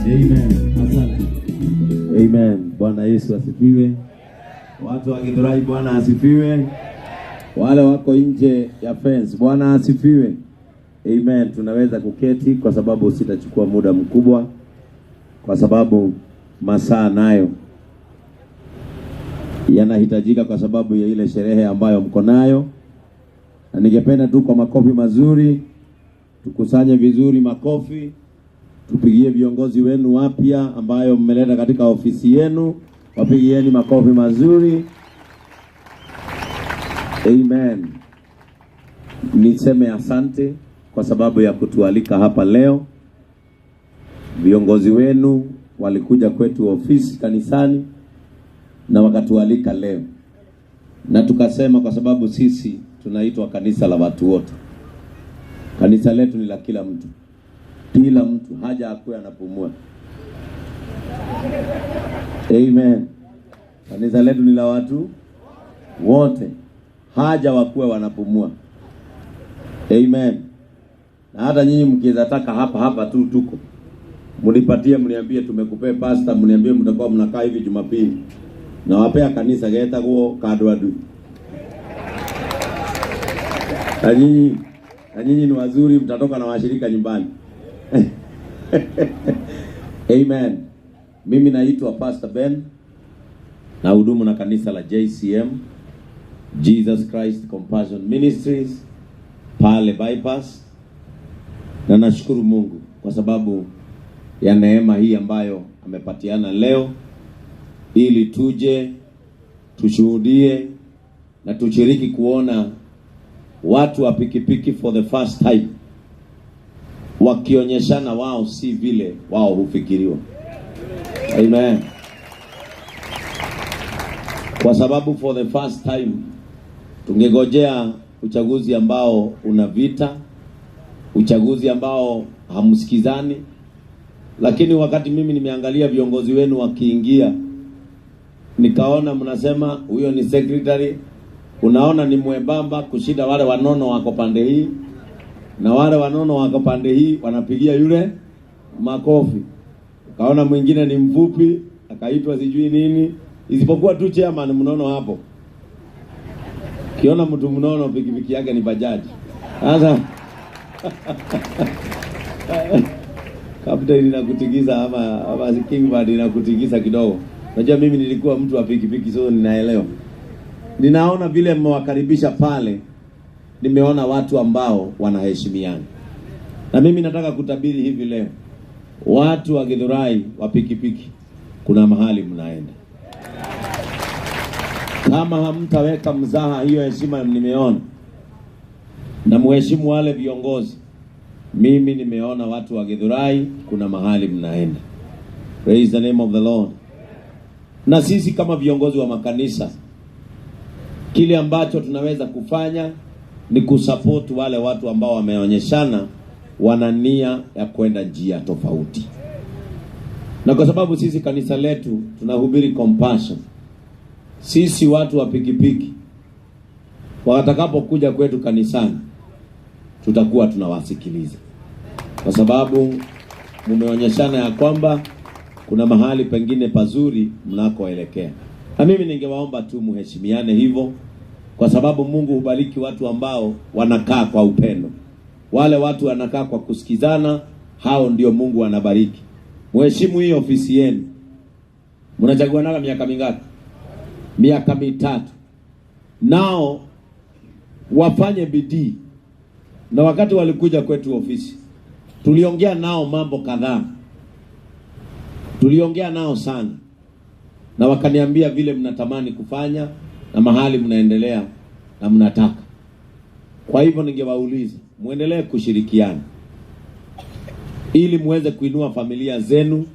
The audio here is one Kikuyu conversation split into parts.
Amen. Asante. Amen. Bwana Yesu asifiwe. Watu wa Githurai, Bwana asifiwe. Wale wako nje ya fence, Bwana asifiwe. Amen. Tunaweza kuketi kwa sababu sitachukua muda mkubwa, kwa sababu masaa nayo yanahitajika kwa sababu ya ile sherehe ambayo mko nayo, na ningependa tu kwa makofi mazuri tukusanye vizuri makofi, tupigie viongozi wenu wapya ambayo mmeleta katika ofisi yenu, wapigieni makofi mazuri. Amen. Niseme asante kwa sababu ya kutualika hapa leo. Viongozi wenu walikuja kwetu ofisi kanisani na wakatualika leo, na tukasema kwa sababu sisi tunaitwa kanisa la watu wote, kanisa letu ni la kila mtu, kila mtu haja akuwe anapumua. Amen. Kanisa letu ni la watu wote, haja wakuwe wanapumua. Amen. Na hata nyinyi mkiweza taka hapa hapa tu tuko, mnipatie, mniambie tumekupea pastor, mniambie mtakuwa mnakaa hivi Jumapili, na wapea kanisa getagwo Kadwadu. Na nyinyi ni wazuri, mtatoka na washirika nyumbani. Amen. Mimi naitwa Pastor Ben na hudumu na kanisa la JCM, Jesus Christ Compassion Ministries, pale Bypass, na nashukuru Mungu kwa sababu ya neema hii ambayo amepatiana leo ili tuje tushuhudie na tushiriki kuona watu wa pikipiki for the first time wakionyeshana wao si vile wao hufikiriwa. Amen. Kwa sababu for the first time tungegojea uchaguzi ambao una vita, uchaguzi ambao hamsikizani, lakini wakati mimi nimeangalia viongozi wenu wakiingia, nikaona mnasema huyo ni secretary, unaona ni mwembamba kushinda wale wanono wako pande hii, na wale wanono wako pande hii wanapigia yule makofi. Ukaona mwingine ni mfupi akaitwa sijui nini, isipokuwa tu chairman mnono hapo. Kiona mtu mnono pikipiki yake ni bajaji. Sasa Captain inakutikisa ama Kingbird inakutikisa kidogo. Unajua mimi nilikuwa mtu wa pikipiki, so ninaelewa. Ninaona vile mmewakaribisha pale, nimeona watu ambao wanaheshimiana. Na mimi nataka kutabiri hivi leo, watu wa Githurai wa pikipiki, kuna mahali mnaenda. Kama hamtaweka mzaha hiyo heshima nimeona, na muheshimu wale viongozi, mimi nimeona watu wa Githurai kuna mahali mnaenda. Praise the name of the Lord. Na sisi kama viongozi wa makanisa, kile ambacho tunaweza kufanya ni kusupport wale watu ambao wameonyeshana wana nia ya kwenda njia tofauti. Na kwa sababu sisi kanisa letu tunahubiri compassion, sisi watu wa pikipiki watakapokuja kwetu kanisani tutakuwa tunawasikiliza, kwa sababu mumeonyeshana ya kwamba kuna mahali pengine pazuri mnakoelekea. Na mimi ningewaomba tu muheshimiane hivyo, kwa sababu Mungu hubariki watu ambao wanakaa kwa upendo. Wale watu wanakaa kwa kusikizana, hao ndio Mungu anabariki. Muheshimu hii ofisi yenu. Mnachaguanaga miaka mingapi? Miaka 3. Nao wafanye bidii. Na wakati walikuja kwetu ofisi, tuliongea nao mambo kadhaa, tuliongea nao sana, na wakaniambia vile mnatamani kufanya na mahali mnaendelea na mnataka. Kwa hivyo ningewauliza muendelee kushirikiana ili muweze kuinua familia zenu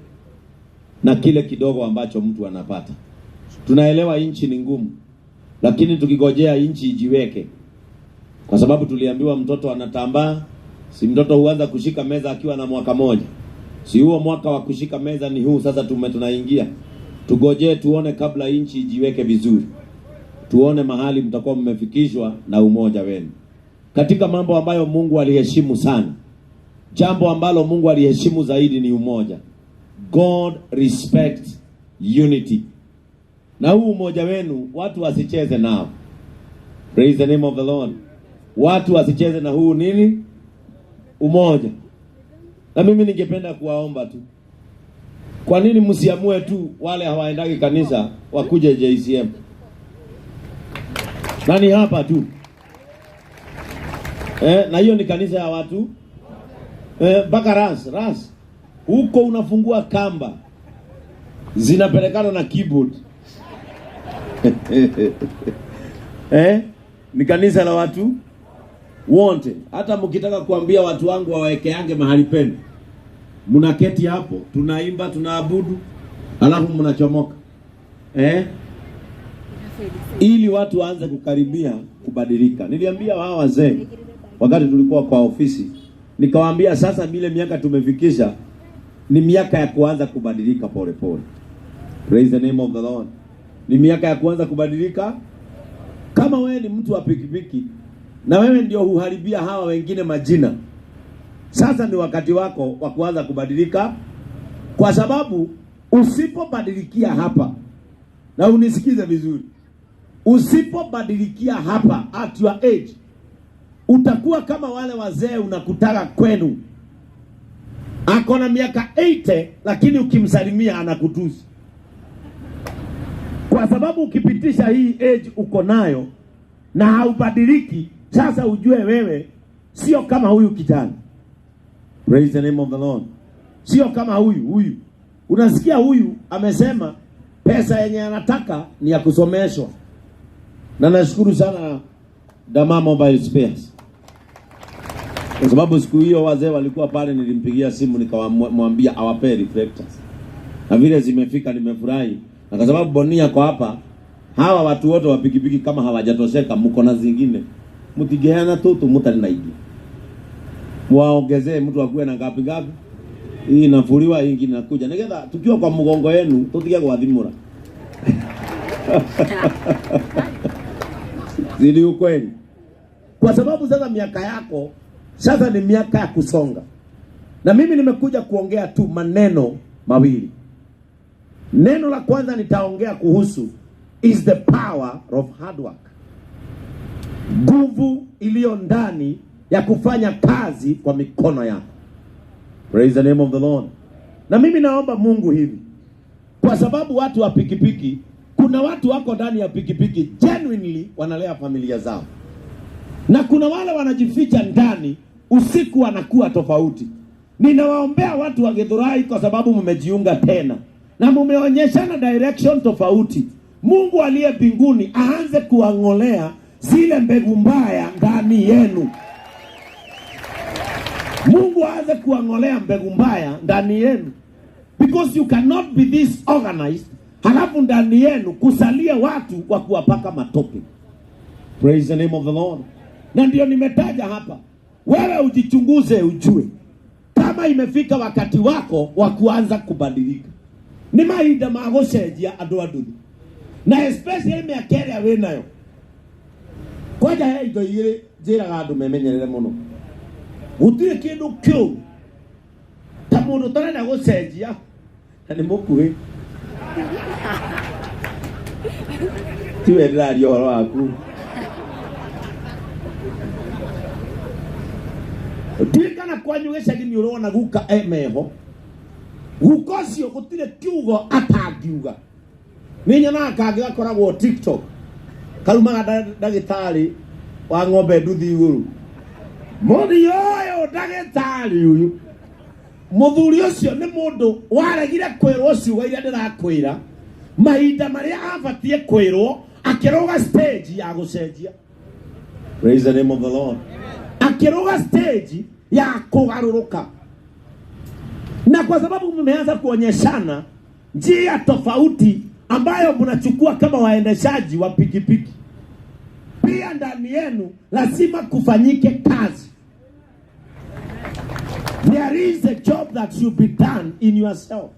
na kile kidogo ambacho mtu anapata. Tunaelewa nchi ni ngumu, lakini tukigojea nchi ijiweke, kwa sababu tuliambiwa mtoto anatambaa, si mtoto huanza kushika meza akiwa na mwaka moja. Si huo mwaka wa kushika meza ni huu sasa tunaingia. Tugojee tuone kabla nchi ijiweke vizuri, tuone mahali mtakuwa mmefikishwa na umoja wenu katika mambo ambayo Mungu aliheshimu sana. Jambo ambalo Mungu aliheshimu zaidi ni umoja. God respects unity. Na huu umoja wenu watu wasicheze nao. Praise the name of the Lord. Watu wasicheze na huu nini? Umoja. Na mimi ningependa kuwaomba tu, kwa nini msiamue tu wale hawaendagi kanisa wakuje JCM? Na ni hapa tu na hiyo ni kanisa ya watu mpaka ras huko unafungua kamba zinapelekana na keyboard ni kanisa la watu wote. Hata mkitaka kuambia watu wangu wawekeange mahali penu, mnaketi hapo, tunaimba, tunaabudu, alafu mnachomoka ili watu waanze kukaribia kubadilika. Niliambia wao wazee wakati tulikuwa kwa ofisi, nikawaambia sasa vile miaka tumefikisha ni miaka ya kuanza kubadilika pole pole. Praise the name of the Lord. Ni miaka ya kuanza kubadilika. Kama wewe ni mtu wa pikipiki na wewe ndio huharibia hawa wengine majina, sasa ni wakati wako wa kuanza kubadilika, kwa sababu usipobadilikia hapa, na unisikize vizuri, usipobadilikia hapa at your age, utakuwa kama wale wazee unakutaka kwenu, ako na miaka 80 lakini ukimsalimia anakutusi. Kwa sababu ukipitisha hii age uko nayo na haubadiliki, sasa ujue wewe sio kama huyu kijana. Praise the name of the Lord. Sio kama huyu. Unasikia huyu amesema pesa yenye anataka ni ya kusomeshwa. Na nashukuru sana Dama Mobile Spares, kwa sababu siku hiyo wazee walikuwa pale, nilimpigia simu nikamwambia awapee reflectors. Na vile zimefika nimefurahi. Na kwa sababu Bonia kwa hapa, hawa watu wote wa pikipiki kama hawajatosheka, mko na zingine. Mtigeana tu mutali na igi. Muwaongezee mtu akuwe na ngapi ngapi. Hii inafuliwa, hii ingine inakuja. Nigetha tukiwa kwa mgongo yenu tutige gwathimura. Zili ukweli. Kwa sababu sasa miaka yako sasa ni miaka ya kusonga. Na mimi nimekuja kuongea tu maneno mawili. Neno la kwanza nitaongea kuhusu is the power of hard work. Nguvu iliyo ndani ya kufanya kazi kwa mikono yako. Praise the name of the Lord. Na mimi naomba Mungu hivi, kwa sababu watu wa pikipiki, kuna watu wako ndani ya pikipiki genuinely wanalea familia zao, na kuna wale wanajificha ndani usiku wanakuwa tofauti. Ninawaombea watu wa Githurai kwa sababu mmejiunga tena na mumeonyeshana direction tofauti. Mungu aliye mbinguni aanze kuwang'olea zile mbegu mbaya ndani yenu. Mungu aanze kuwang'olea mbegu mbaya ndani yenu. Because you cannot be this organized, halafu ndani yenu kusalia watu wa kuwapaka matope. Praise the name of the Lord. Na ndio nimetaja hapa, wewe ujichunguze ujue kama imefika wakati wako wa kuanza kubadilika. Ni mahinda ma gũcenjia andũ a nduthi, na especially mĩaka ĩrĩa wĩ nayo. Kwanja he indo igĩrĩ njĩraga andũ memenyerere mũno. Gũtirĩ kĩndũ kĩũru ta mũndũ ũtarenda gũcenjia na nĩ mũkuhĩ. Tiwe ndĩraria ũhoro waku. Ndirikana kwanyu gĩcagi nĩ ũrona guka emeho. Guka ũcio gũtirĩ kiugo atangiuga. Nĩ nyonaga kangĩ gakoragwo TikTok karumaga ndagĩtarĩ wa ng'ombe nduthi igũrũ. Mũthii ũyũ ndagĩtarĩ ũyũ, mũthuri ũcio nĩ mũndũ waregire kwĩrwo ciugo iria ndĩrakwĩra mahinda marĩa abatiĩ kwĩrwo, akĩrũga stage ya gũcenjia. Praise the name of the Lord. Akĩrũga stage ya kũgarũrũka. Na kwa sababu mmeanza kuonyeshana njia tofauti ambayo mnachukua kama waendeshaji wa pikipiki, pia ndani yenu lazima kufanyike kazi. There is a job that should be done in yourself.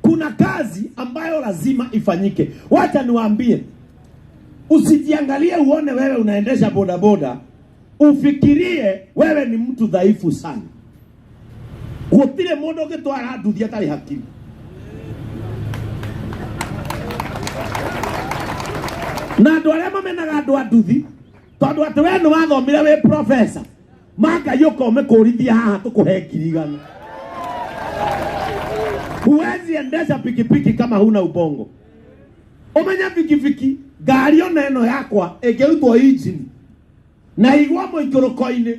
Kuna kazi ambayo lazima ifanyike. Wacha niwaambie, usijiangalie uone wewe unaendesha bodaboda, ufikirie wewe ni mtu dhaifu sana. Gutire mundu ũngĩtwara nduthi atarĩ hakiri. Na andũ arĩa mamenaga andũ a nduthi tondũ atĩ we nĩ wathomire wĩ professor mangai ũkomĩkũrithia haha tũkũhe 100,000. Huwezi endesha pikipiki kama huna ubongo. Ũmenye bikibiki ngari ona ĩno yakwa ĩngĩrutwo injini na igwo mũikũrũko-inĩ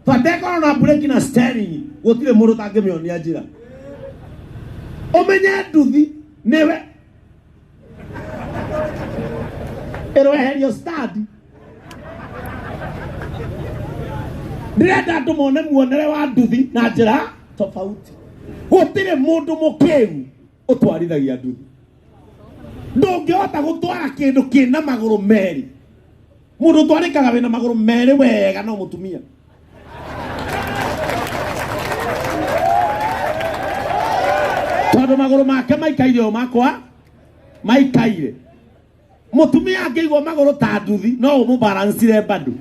batekorwo na breki na steering gũtirĩ mũndũ ũtangĩmĩonia njĩra. Ũmenye nduthi nĩwe ĩrweherio standi. Ndĩrenda andũ mone muonere wa nduthi na njĩra tofauti. Gũtirĩ mũndũ mũkĩgu ũtwarithagia nduthi. Ndũngĩhota gũtwara kĩndũ kĩna magũrũ merĩ. Mũndũ ũtwarĩkaga wĩna magũrũ merĩ wega no mũtumia. Tondũ magũrũ make maikaire o makwa maikaire. Mũtumia angĩigwo magũrũ ta nduthi no ũmũbalancire bado.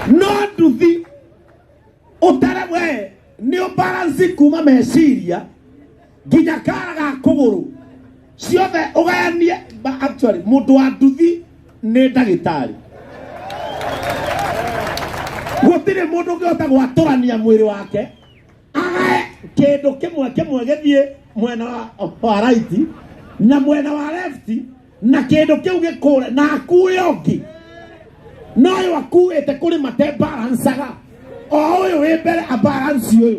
No nduthi ũtare we nĩ ũbalance kuma meciria nginya kara ga kũgũrũ ciothe ũgayanie. Actually mũndũ wa nduthi nĩ ndagĩtarĩ. Gũtirĩ mũndũ ũngĩhota gwatũrania mwĩrĩ wake agae kĩndũ kĩmwe kĩmwe gĩthiĩ mwena wa right na mwena wa left na kĩndũ kĩu gĩkũre na akue ũngĩ. No ũyũ akuĩte kũrĩ mate balancaga o ũyũ wĩ mbere abalance ũyũ.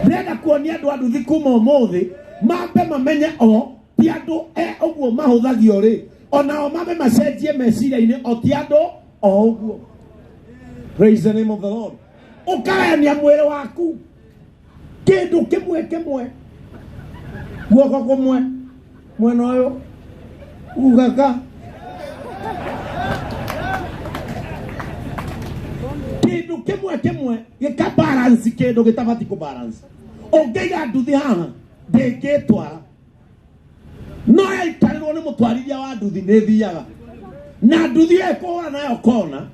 Ndĩrenda kuonia andũ a nduthi kuma ũmũthĩ mambe mamenye o ti andũ e ũguo mahũthagio rĩ, onao mambe macenjie meciria-inĩ o ti andũ o ũguo. Praise the name of the Lord. Ũkagayania mwĩrĩ waku kĩndũ kĩmwe kĩmwe, guoko kũmwe mwena ũyũ ugaka kĩndũ kĩmwe kĩmwe gĩkabalance kĩndũ gĩtabati kũbalance. Ũngĩiga nduthi haha ndĩngĩtwara, no yaikarĩrwo nĩ mũtwarithia wa nduthi nĩ thiaga na nduthi ĩyo ĩkũhũra nayo kona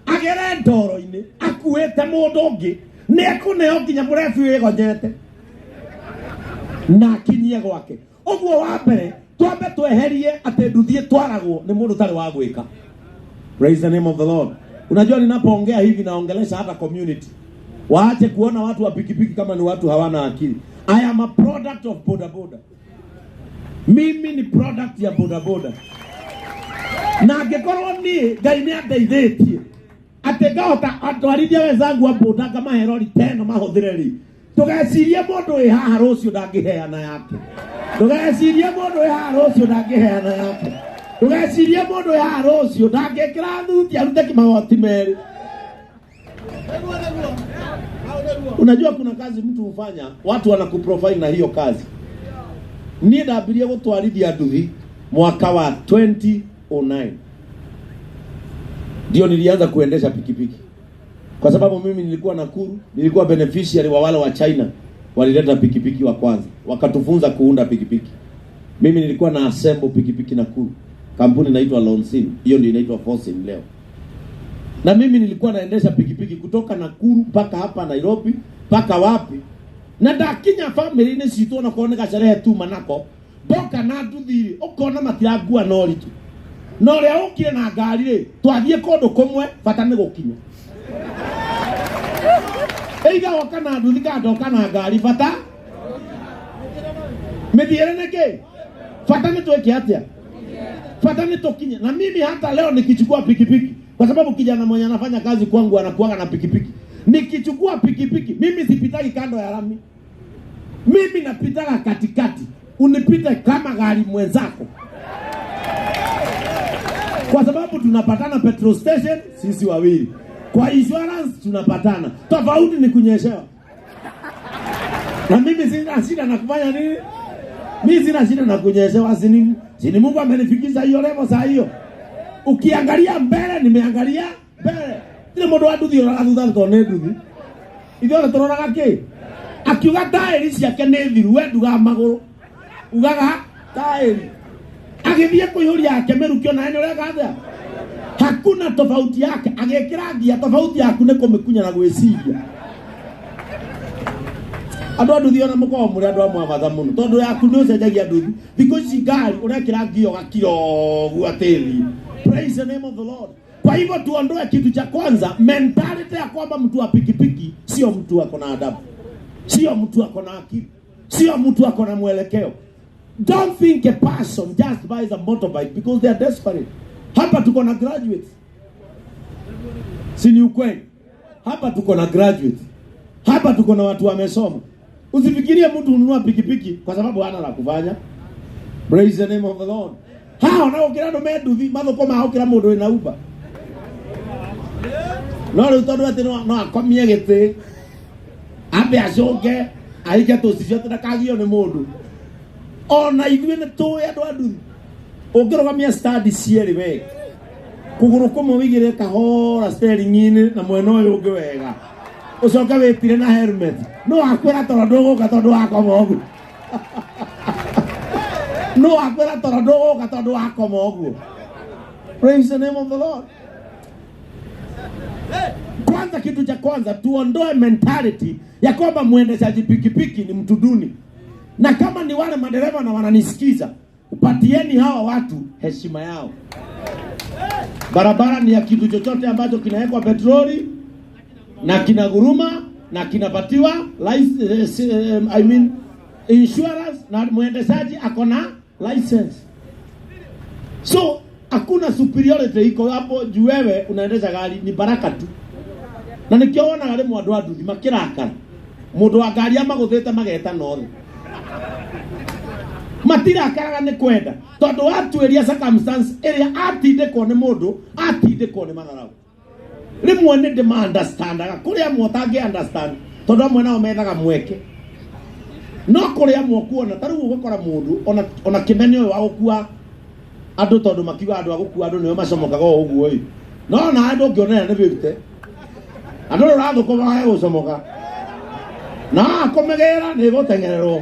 agere ndoro-inĩ akuĩte mũndũ ũngĩ nĩ ekũneo nginya mũrebi wĩgonyete na akinyie gwake. Ũguo wa mbere twambe tweherie atĩ nduthi ĩtwaragwo nĩ mũndũ ũtarĩ wa gwĩka. Praise the name of the Lord. Unajua ninapoongea hivi naongelesha hata community. Waache kuona watu wa pikipiki kama ni watu hawana akili. I am a product of boda boda. Mimi ni product ya boda boda. Na angĩkorwo niĩ Ngai nĩ andeithĩtie atĩ ngahota atwarithia wenzangu a boda ngamahe rori teno mahũthĩre rĩ, ndũgecirie mũndũ wĩ haha rũciũ ndangĩheana yake. Ndũgecirie mũndũ wĩ haha rũciũ ndangĩheana yake. Ndũgecirie mũndũ wĩ haha rũciũ ndangĩkĩra thuti arute magoti merĩ. Unajua kuna kazi mtu hufanya, watu wanakuprofile na hiyo kazi. Niĩ ndambirie gũtwarithia nduthi mwaka wa 2009. Ndio nilianza kuendesha pikipiki. Kwa sababu mimi nilikuwa Nakuru, nilikuwa beneficiary wa wale wa China walileta pikipiki wa kwanza, wakatufunza kuunda pikipiki. Mimi nilikuwa na assemble pikipiki Nakuru. Kampuni inaitwa Lonsin, hiyo ndio inaitwa Fosin leo. Na mimi nilikuwa naendesha pikipiki kutoka Nakuru mpaka hapa Nairobi, mpaka wapi. Na ndakinya family-inĩ citũ ona korwo nĩ gacerehe tuma nako, ndoka na nduthi rĩ, ũkona matirangua na ũritũ. Na ũrĩa ũkire na ngari rĩ, twathiĩ kũndũ kũmwe, bata nĩ gũkinya. Either woka na nduthi kana ndoka na ngari, bata mĩthiĩre nĩ kĩ? Bata nĩ twĩke atĩa? Bata nĩ tũkinye. Na mimi hata leo nikichukua pikipiki, kwa sababu kijana mwenye anafanya kazi kwangu anakuaga na pikipiki. Nikichukua pikipiki, mimi sipitagi kando ya lami. Mimi napitaga katikati. Unipite kama gari mwenzako. Kwa sababu tunapatana petrol station sisi wawili. Kwa insurance tunapatana. Tofauti ni kunyeshewa. Na mimi sina shida na kufanya nini? Mimi sina shida na kunyeshewa, sini Mungu amenifikisha hiyo level saa hiyo. Ukiangalia mbele nimeangalia mbele. Ile mũndũ wa nduthi onaga thutha tondũ nĩ nduthi. Ithuothe tũroraga kĩ? Akiuga taĩri ciake nĩ thiru, we ndugaga magũrũ. Ugaga taĩri. Agĩthiĩ kũihũria yake mĩrukĩ onawe nĩ ũreka atĩa? Hakuna tofauti yake. Agĩkĩra ngia, tofauti yaku nĩ kũmĩkunya na gwĩciria. Andũ a nduthi ona mũkoragwo mũrĩ andũ amwe a batha mũno tondũ yaku nĩ ũcenjagia nduthi thikũ ici ngari ũrekĩra ngio gakiro ũguo atĩthi. Praise the name of the Lord. Kwa hivyo tuondoe kitu cha kwanza, mentality ya kwamba mtu wa pikipiki sio mtu ako na adabu, sio mtu ako na akili, sio mtu ako na mwelekeo. Don't think a person just buys a motorbike because they are desperate. Hapa tuko na graduates, si ni ukweli? Hapa tuko na graduates, hapa tuko na watu wamesoma. Usifikirie mtu ununua pikipiki kwa sababu hana la kufanya. Praise the name of the Lord. Ha ona gukira andu me nduthi mathukuma gukira mundu wina Uber. No riu tondu ati no akomie giti ambe acoke aike tucicio ati ndakagio ni mundu. Ona ithuĩ nĩ tũĩ andũ a nduthi ũngĩrũgamia stadi cierĩ wega kũgũrũ kũmwe wĩigĩrĩre kahora steering-inĩ na mwena ũyũ ũngĩ wega ũcoke wĩtire na helmet no akwĩra toro ndũgũka tondũ wakoma ũguo no akwĩra toro ndũgũka tondũ wakoma ũguo. Praise the name of the Lord. Kwanza, kitu cha kwanza tuondoe mentality ya kwamba mwendeshaji pikipiki ni mtu duni, na kama ni wale madereva na wananisikiza, upatieni hawa watu heshima yao. Barabara ni ya kitu chochote ambacho kinawekwa petroli na kinaguruma na kinapatiwa I mean insurance, na mwendeshaji ako na license. So hakuna superiority iko hapo juu wewe unaendesha gari, ni baraka tu. Na nikio wonaga rĩmwe andũ a nduthi makĩrakara mũndũ wa ngari amagũthĩte mageta nothe matirakaraga nĩ kwenda tondũ watuĩria circumstance ĩrĩa atindĩkwo nĩ mũndũ atindĩkwo nĩ matharau. Rĩmwe nĩ ndĩma understandaga kũrĩ amwe ũtangĩ understand tondũ amwe nao methaga mweke, no kũrĩ amwe ũkuona ta rĩu ũgũkora mũndũ ona kĩmene ũyũ wa gũkua andũ tondũ makiuga andũ a gũkua andũ nĩo macomokaga o ũguo ĩ, no na andũ ũngĩonera nĩ 50 andũ rĩu ũrathũkũma wage gũcomoka na akũmegera nĩ gũteng'ererwo.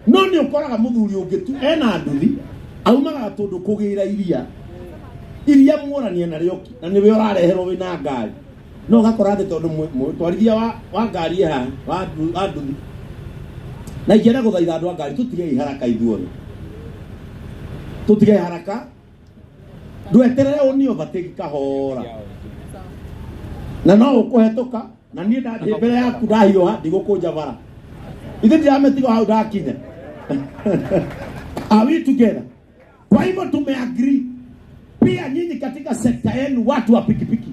No nĩ ũkoraga mũthuri ũngĩ tu ena nduthi aumaga tũndũ kũgĩra iria iria muoranie narĩo na nĩwe ũrareherwo wĩna ngari, no ũgakora atĩ tondũ mũtwarithia wa ngari haha wa nduthi na ingĩenda gũthaitha andũ a ngari tũtige haraka ithuothe, tũtige haraka, ndweterere ũni overtake kahora na no ũkũhetũka na niĩ ndathiĩ mbere yaku ndahiũha ndigũkũnja bara ithe ndiramĩtiga hau ndakinya. Are we together? Kwa hivyo tumeagree pia nyinyi katika sekta yenu watu wa pikipiki,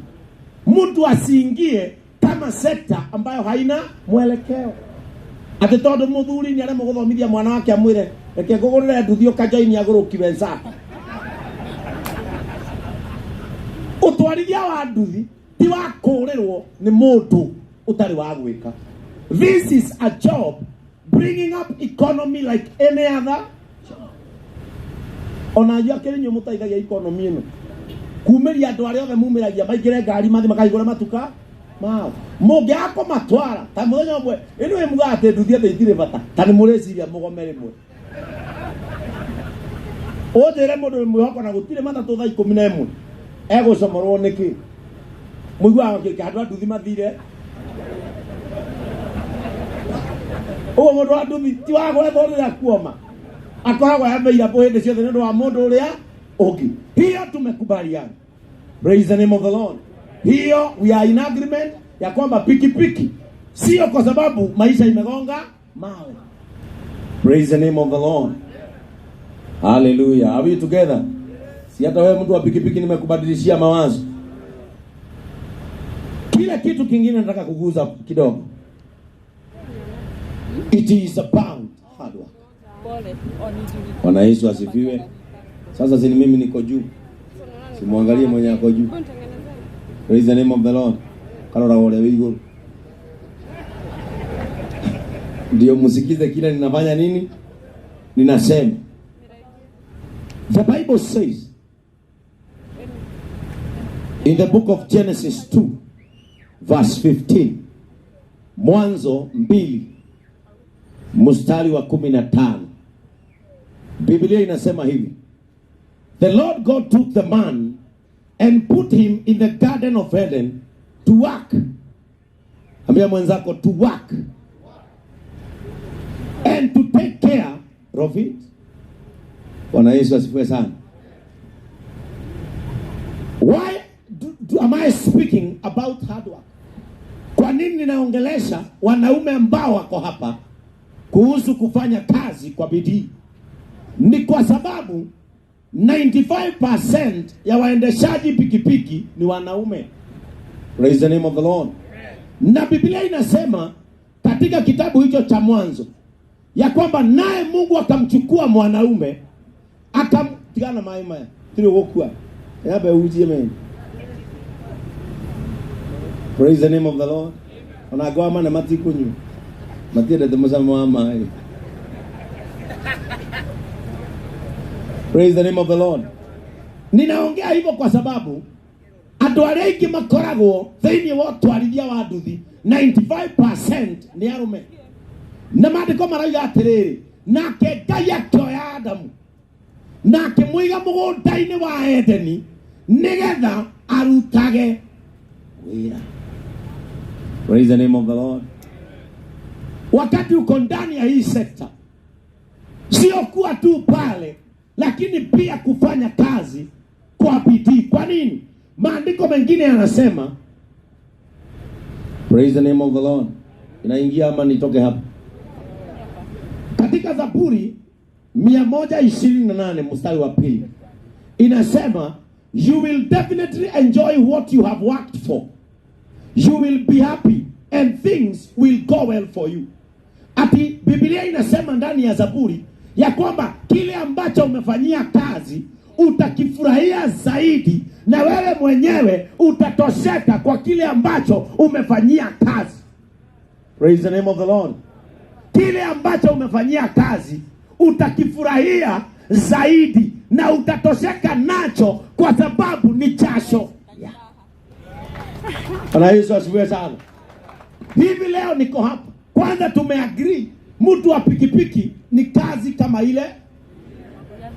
mtu asiingie kama sekta ambayo haina mwelekeo. Ati tondu muthuri ni aremwo guthomithia mwana wake amwire reke ngũgũrĩre nduthi ũkajoini agũrũki wenzako. Ũtwarithia wa nduthi ti wa kũũrĩrwo nĩ mũndũ ũtarĩ wa gwĩka. This is a job bringing up economy like any other. Ona inyuĩ akĩrĩ inyuĩ mũteithagia economy ĩno kumĩria andũ arĩa othe mumĩragia maingĩre ngari mathiĩ makahingũre matuka mao mũngĩaga kũmatwara ta mũthenya ũmwe ĩno ĩ mugaga atĩ nduthi atĩ itirĩ bata ta nĩ mũrĩciria mũgome rĩmwe ũnjĩre mũndũ wĩ mwĩhoko na gũtirĩ matatũ thaa 11 egũcomorwo nĩkĩ mũiguaga kĩ andũ a nduthi mathire ũguo mũndũ wa nduthi ti wa gwethwo rĩrĩa kuoma akoragwo available hĩndĩ ciothe nĩ ũndũ wa mũndũ ũrĩa ũngĩ. Hiyo tumekubaliana. Praise the name of the Lord. Hiyo we are in agreement ya kwamba pikipiki sio kwa sababu maisha imegonga mawe. Praise the name of the Lord. Hallelujah. Are we together? Si hata wewe mtu wa pikipiki nimekubadilishia mawazo. Kila kitu kingine nataka kuguza kidogo. It is about hard work. Bwana Yesu asifiwe. Sasa si mimi niko juu. Simwangalie mwenye ako juu. Praise the name of the Lord. Karora wale wiguru. Ndio msikize kile ninafanya nini? Ninasema. The Bible says in the book of Genesis 2 verse 15, Mwanzo 2 mstari wa 15, Biblia inasema hivi: The Lord God took the man and put him in the garden of Eden to work. Ambia mwenzako, to work And to take care of it. Bwana Yesu asifiwe sana. Why am I speaking about hard work? Kwa nini ninaongelesha wanaume ambao wako hapa kuhusu kufanya kazi kwa bidii? Ni kwa sababu 95% ya waendeshaji pikipiki ni wanaume. Praise the name of the Lord. Na Biblia inasema katika kitabu hicho cha Mwanzo ya kwamba naye Mungu akamchukua mwanaume akamtigana maima tiri gukua yabe ujie men. Praise the name of the Lord. Ona gwa mana matikunywa matiendete mucamo wa maĩ. Praise the name of the Lord. Ninaongea hivyo kwa sababu andũ arĩa aingĩ makoragwo thĩinĩ wa ũtwarithia wa nduthi 95% nĩ arũme. Na maandĩko marauga atĩrĩrĩ, nake Ngai akĩoya Adamu na akĩmũiga mũgũnda-inĩ wa Edeni nĩgetha arutage wĩra. Praise the name of the Lord. Wakati uko ndani ya hii sekta, sio kuwa tu pale, lakini pia kufanya kazi kwa bidii. Kwa nini? Maandiko mengine yanasema, praise the name of the Lord. Inaingia ama nitoke hapa? Katika Zaburi 128 mstari wa pili inasema, you will definitely enjoy what you have worked for. You will be happy and things will go well for you. Ati Biblia inasema ndani ya Zaburi ya kwamba kile ambacho umefanyia kazi utakifurahia zaidi, na wewe mwenyewe utatosheka kwa kile ambacho umefanyia kazi. Praise the name of the Lord. Kile ambacho umefanyia kazi utakifurahia zaidi na utatosheka nacho kwa sababu ni jasho. Yeah. Bwana Yesu asifiwe sana. Hivi leo niko hapa. Kwanza tumeagree mtu wa pikipiki ni kazi kama ile.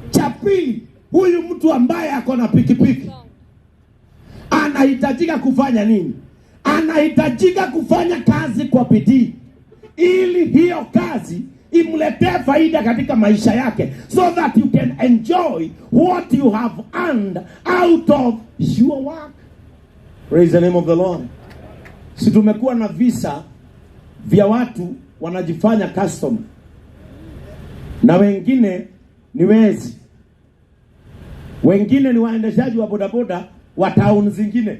Cha pili, huyu mtu ambaye ako na pikipiki anahitajika kufanya nini? Anahitajika kufanya kazi kwa bidii ili hiyo kazi imletee faida katika maisha yake, so that you can enjoy what you have earned out of your work. Praise the name of the Lord. Si tumekuwa na visa vya watu wanajifanya customer na wengine ni wezi, wengine ni waendeshaji wa bodaboda wa town zingine.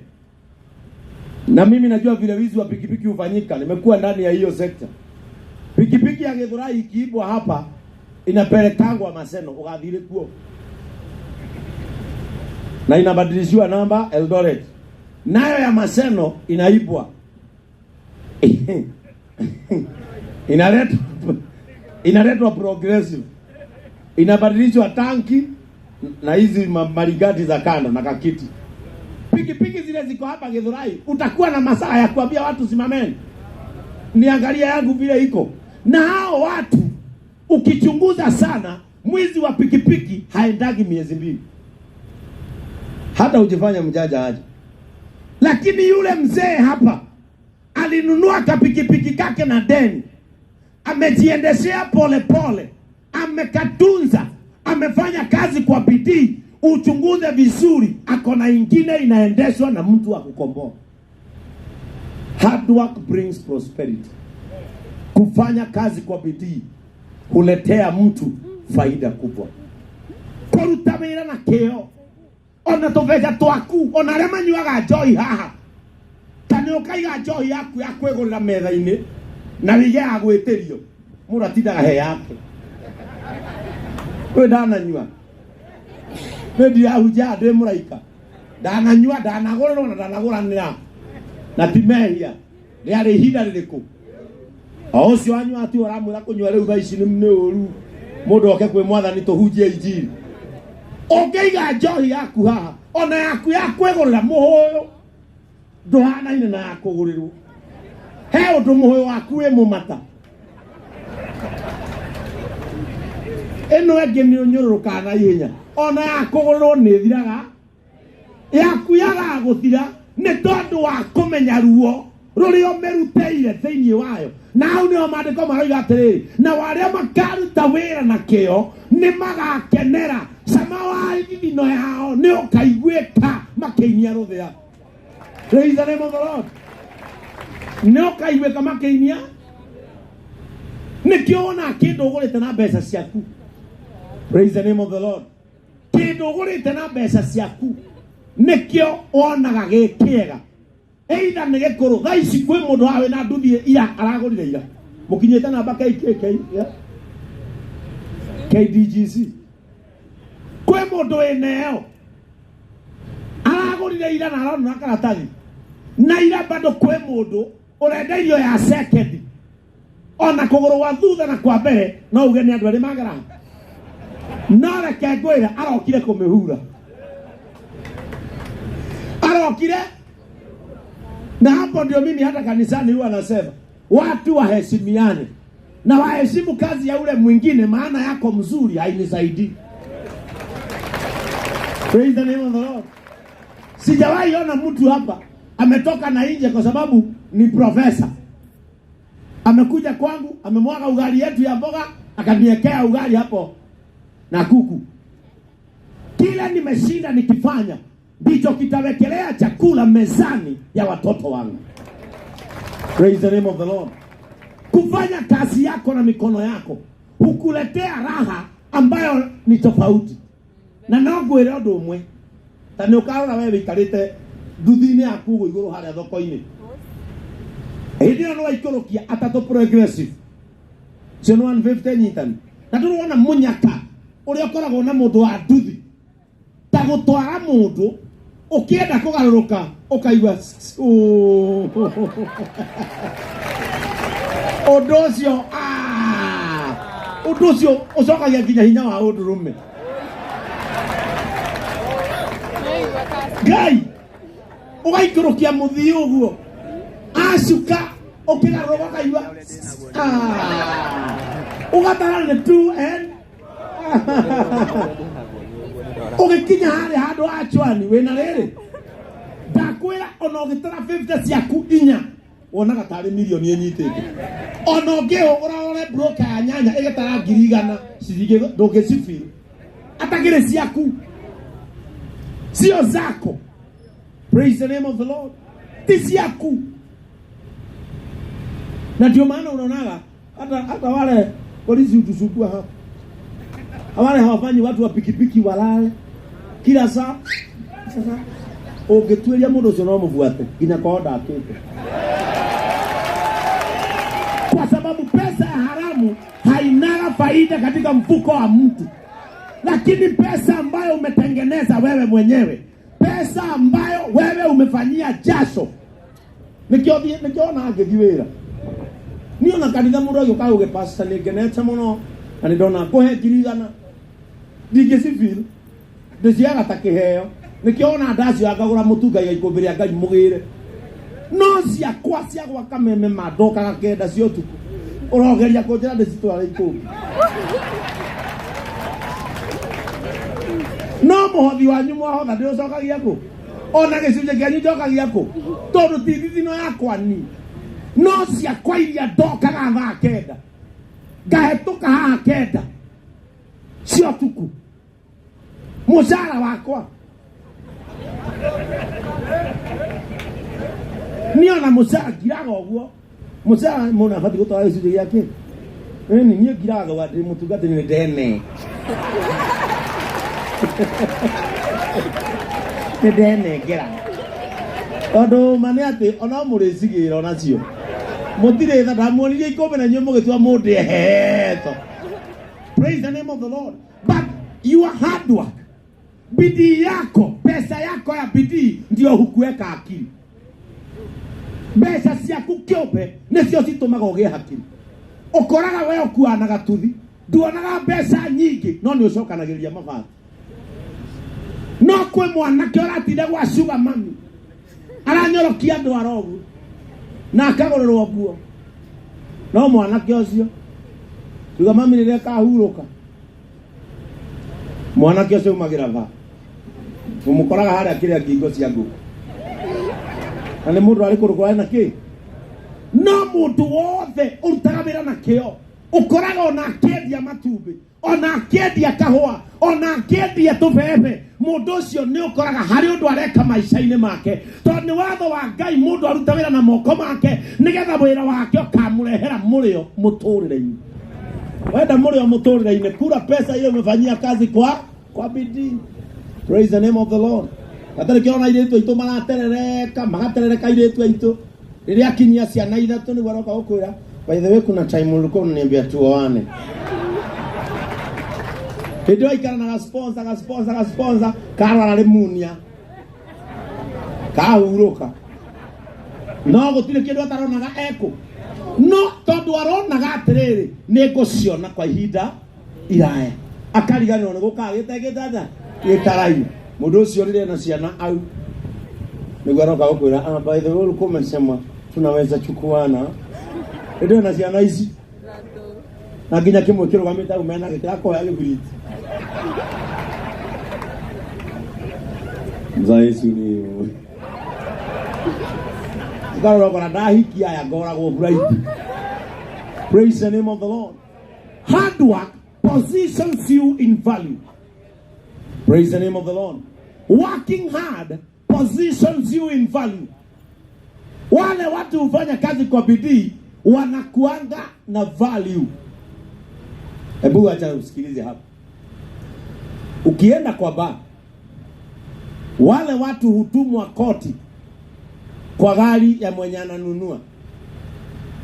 Na mimi najua vile wizi wa pikipiki hufanyika, nimekuwa ndani ya hiyo sekta. Pikipiki ya Githurai ikiibwa hapa inapelekangwa Maseno ugathire kuo, na inabadilishiwa namba Eldoret, nayo ya Maseno inaibwa inaletwa Progressive, inabadilishwa tanki na hizi maligati za kando na kakiti. Pikipiki zile ziko hapa Githurai, utakuwa na masaa ya kuambia watu simameni, niangalia yangu vile iko. Na hao watu ukichunguza sana, mwizi wa pikipiki haendagi miezi 2, hata ujifanya mjanja aje. Lakini yule mzee hapa alinunua kapikipiki kake na deni, amejiendeshea pole pole, amekatunza, amefanya kazi kwa bidii. Uchunguze vizuri, ako na ingine inaendeshwa na mtu wa kukomboa. Hard work brings prosperity. Kufanya kazi kwa bidii huletea mtu faida kubwa. Kũruta wĩra na kĩyo, ona tũbeca twaku, ona arĩa manyuaga njohi haha, ta nĩ ũkaiga njohi yaku ya kwĩgũrĩra metha-inĩ na wige ya gwĩtĩrio, mũndũ atindaga he yake. Ũyũ ndananyua, nĩ ndirahunjia ndĩ mũraika, ndananyua, ndanagũrĩrwo na ndanagũranĩra, na ti mehia. Rĩarĩ ihinda rĩrĩkũ? O ũcio wanyua ati ũramwĩra kũnyua rĩu thaa ici nĩ ũru, mũndũ oke kwĩ mwathani tũhunjie injiri. Ũngĩiga njohi yaku haha, ona yaku ya kwĩgũrĩra mũhũyũ ndũhanaine na ya kũgũrĩrwo. He ũndũ mũhũyũ waku wĩ mũmata, ĩno ĩngĩ nĩ ũnyũrũrũkaga na ihenya, ona ya kũgũrĩrwo nĩ ĩthiraga, yaku yagaga gũthira nĩ tondũ wa kũmenya ruo Rũrĩa ũmĩrutĩire thĩinĩ wayo. Na hau nĩho maandĩko maroiga atĩrĩrĩ, na arĩa makaruta wĩra na kĩo nĩ magakenera cama wa thithino yao nĩ ũkaiguĩka makĩinia rũthĩa. Praise the name of the Lord. Nĩ ũkaiguĩka makĩinia. Nĩkĩo wonaga kĩndũ ũgũrĩte na mbeca ciaku. Praise the name of the Lord. Kĩndũ ũgũrĩte na mbeca ciaku nĩkĩo wonaga gĩ kĩega. Either nĩ gĩkũrũ thaa ici kwĩ mũndũ haha wĩna nduthi ira aragũrire ira mũkinyĩte namba KKK yeah? KDGC kwĩ mũndũ wĩna ĩyo aragũrire ira na aronora karatathi na ira bado kwĩ mũndũ ũrenda irio ya sekendi ona kũgũrũ gwa thutha na kwa mbere no uge nĩ andũ erĩ magera no reke ngwĩre arokire kũmĩhura arokire na hapo ndio mimi hata kanisani huwa nasema watu waheshimiane na waheshimu kazi ya ule mwingine, maana yako mzuri hainisaidii. Praise the name of the Lord. Sijawahi ona mtu hapa ametoka na nje kwa sababu ni profesa, amekuja kwangu amemwaga ugali yetu ya mboga akaniwekea ugali hapo na kuku. Kila nimeshinda nikifanya ndicho kitawekelea chakula mezani ya watoto wangu. Praise the name of the Lord. Kufanya kazi yako na mikono yako hukuletea raha ambayo ni tofauti. Na no ngwĩre ũndũ ũmwe, ta nĩ ũkarora we wĩikarĩte nduthi-inĩ yaku ũguo igũrũ harĩa thoko-inĩ, hĩndĩ ĩyo nĩ waikũrũkia atatũ progressive cio nĩ 150 nyitani, na ndũrona mũnyaka ũrĩa ũkoragwo na mũndũ wa nduthi ta gũtwara mũndũ ũkĩenda kũgarũrũka ũkaigua ũndũ ũcio ũndũ ũcio ũcokagia nginya hinya wa ũndũrũme. Ngai ũgaikũrũkia mũthii ũguo acuka ũkĩgarũrũka ũkaigua ũgatara nĩ 2 and ũgĩkinya harĩa handũ ha chwani wĩna rĩrĩ ndakwĩra ona ũgĩtara 50 ciaku inya wonaga tarĩ milioni ĩnyitĩte ona ũngĩhũgũra ũrore broker ya nyanya ĩgĩtara 100,000 ciringi ndũngĩcibiri atagĩrĩ ciaku sio zako. Praise the name of the Lord. Ti ciaku. Na ndio maana unaonaga hata wale polisi hutusumbua hapa, wale hawafanyi watu wa pikipiki walale kila saa. Sasa ũngĩtuĩria mũndũ ũcio no mũbuate nginya kwao ndakĩte, kwa sababu pesa ya haramu hainaga faida katika mfuko wa mtu, lakini pesa ambayo umetengeneza wewe mwenyewe, pesa ambayo wewe umefanyia jasho. Nĩkĩo ngĩthiĩ wĩra niĩ ona kanitha mũndũ agĩũka auge pastor nĩ ngenete mũno na nĩ ndona kũhe 100,000 ndingĩcibiri ndĩciaga ta kĩheo. Nĩkĩo ona ndacio ngagũra mũtu ngaiga ikũmbĩ rĩa Ngai mũgĩre, no ciakwa cia gwaka meme mandokaga 9 cia ũtukũ ũrogeria kũnjĩra ndĩcitware ikũmbĩ. No mũhothi wanyu mwahotha ndĩũcokagia kũ? Ona gĩcunjĩ kĩanyu njokagia kũ? Tondũ ti thithino yakwa ni no ciakwa iria ndokaga thaa 9 ngahetũka haha 9 cia ũtukũ mũcara wakwa niĩ ona mũcara ngiraga ũguo mũcara mũndũ abatiĩ gũtwara gĩcunjĩ gĩake. Ĩni niĩ ngiraga ngauga ndĩ mũtungatĩri nĩ ndene nĩ ndenengera tondũ ma nĩ atĩ ona mũrĩcigĩra onacio mũtirĩ tha ndamuonirie ikũmbĩ na inyuĩ mũgĩtua mũndũ ehetwo. Praise the name of the Lord. But your hard work, bidii yako, pesa yako ya bidii ndio hukuweka akili. Mbeca ciaku kĩũmbe nĩcio citũmaga ũgĩe hakiri. Ũkoraga we ũkuanaga tuthi, nduonaga mbeca nyingĩ no nĩ ũcokanagĩrĩria mabati. No kwĩ mwanake ũratinda gwa sugar mami aranyorokia andũ arogu na akagũrĩrwo nguo, no mwanake ũcio tuga mami rĩrĩa kahurũka mwanake ũcio umagĩra va ũmũkoraga harĩa kĩrĩa ngingo cia ngũkũ na nĩ mũndũ arĩ kũndũ kũrarĩ na kĩ No mundu wothe urutaga wira na kio ukoraga ona akiendia matumbi, ona akiendia kahua, ona akiendia tubebe, mundu ucio ni ukoraga hari undu areka maica-ini make, tondu ni watho wa Ngai mundu aruta wira na moko make nigetha wira wake ukamurehera murio muturire-ini. Wenda murio muturire-ini, kura pesa hiyo umefanyia kazi kwa bidii. Praise the name of the Lord. Katari kiona iretu aitu maraterereka, magaterereka iretu aitu. Rĩrĩa akinyia ciana ithatũ nĩguo aroka gũkwĩra, by the way kuna time ulikuwa unaniambia tuoane. Hĩndĩ ĩyo aikara na gasponsor, gasponsor, gasponsor, karwara rimunia. Kahurũka. No gũtirĩ kĩndũ ataronaga ekũ. No tondũ aronaga atĩrĩrĩ, nĩ ngũciona kwa ihinda iraya. Akariganĩrwo nĩ gũkaga gĩtegĩtata gĩtaraire. Mũndũ ũcio rĩrĩa ena ciana au nĩguo aroka gũkwĩra, by the way ulikuwa umesema tunaweza chukuana. Ndio na ciana ici na nginya kimwe kirugamite au mena gĩkĩrakoya gĩbiriti. Mzaa Yesu ni ukarora ũkona ndahikia aya ngoragwo buraiti. Praise the name of the Lord. Hard work positions you in value. Praise the name of the Lord. Working hard positions you in value. Wale watu hufanya kazi kwa bidii wanakuanga na value. Hebu acha usikilize hapa. Ukienda kwa bar, wale watu hutumwa koti kwa gari ya mwenye ananunua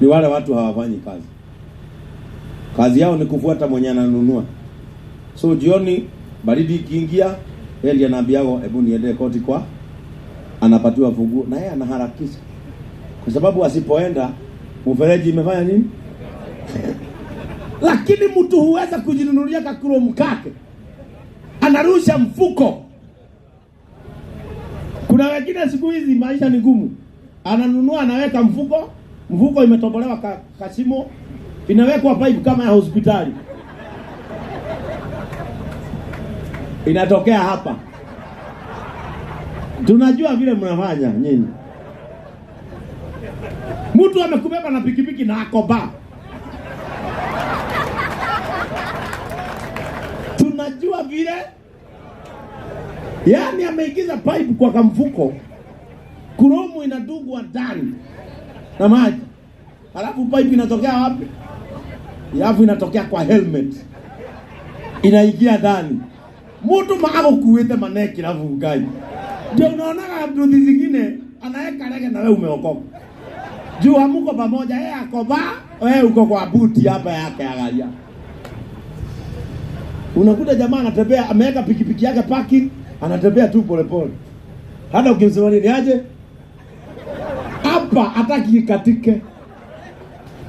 ni wale watu hawafanyi kazi. Kazi yao ni kufuata mwenye ananunua. So jioni baridi ikiingia, yeye ndiye anaambiwa hebu niende koti kwa, anapatiwa funguo na yeye anaharakisha. Kwa sababu asipoenda mfereji imefanya nini? Lakini mtu huweza kujinunulia kakuro mkake. Anarusha mfuko. Kuna wengine siku hizi maisha ni gumu. Ananunua anaweka mfuko, mfuko imetobolewa kashimo, inawekwa pipe kama ya hospitali. Inatokea hapa. Tunajua vile mnafanya nyinyi. Mtu amekubeba na pikipiki na akoba. Tunajua vile. Yaani ameingiza pipe kwa kamfuko. Kuromu inadungwa ndani na maji. Halafu pipe inatokea wapi? Halafu inatokea kwa helmet. Inaingia ndani. Mtu maagokuite maneki na fungai. Ndio unaonaga nduthi zingine anaweka rege na wewe umeokoka. Juu hamuko pamoja, yeye akoba, wewe uko kwa buti hapa yake angalia. Unakuta jamaa anatembea ameweka pikipiki yake parking, anatembea tu pole pole. Hata ukimsema nini aje? Hapa hataki ikatike.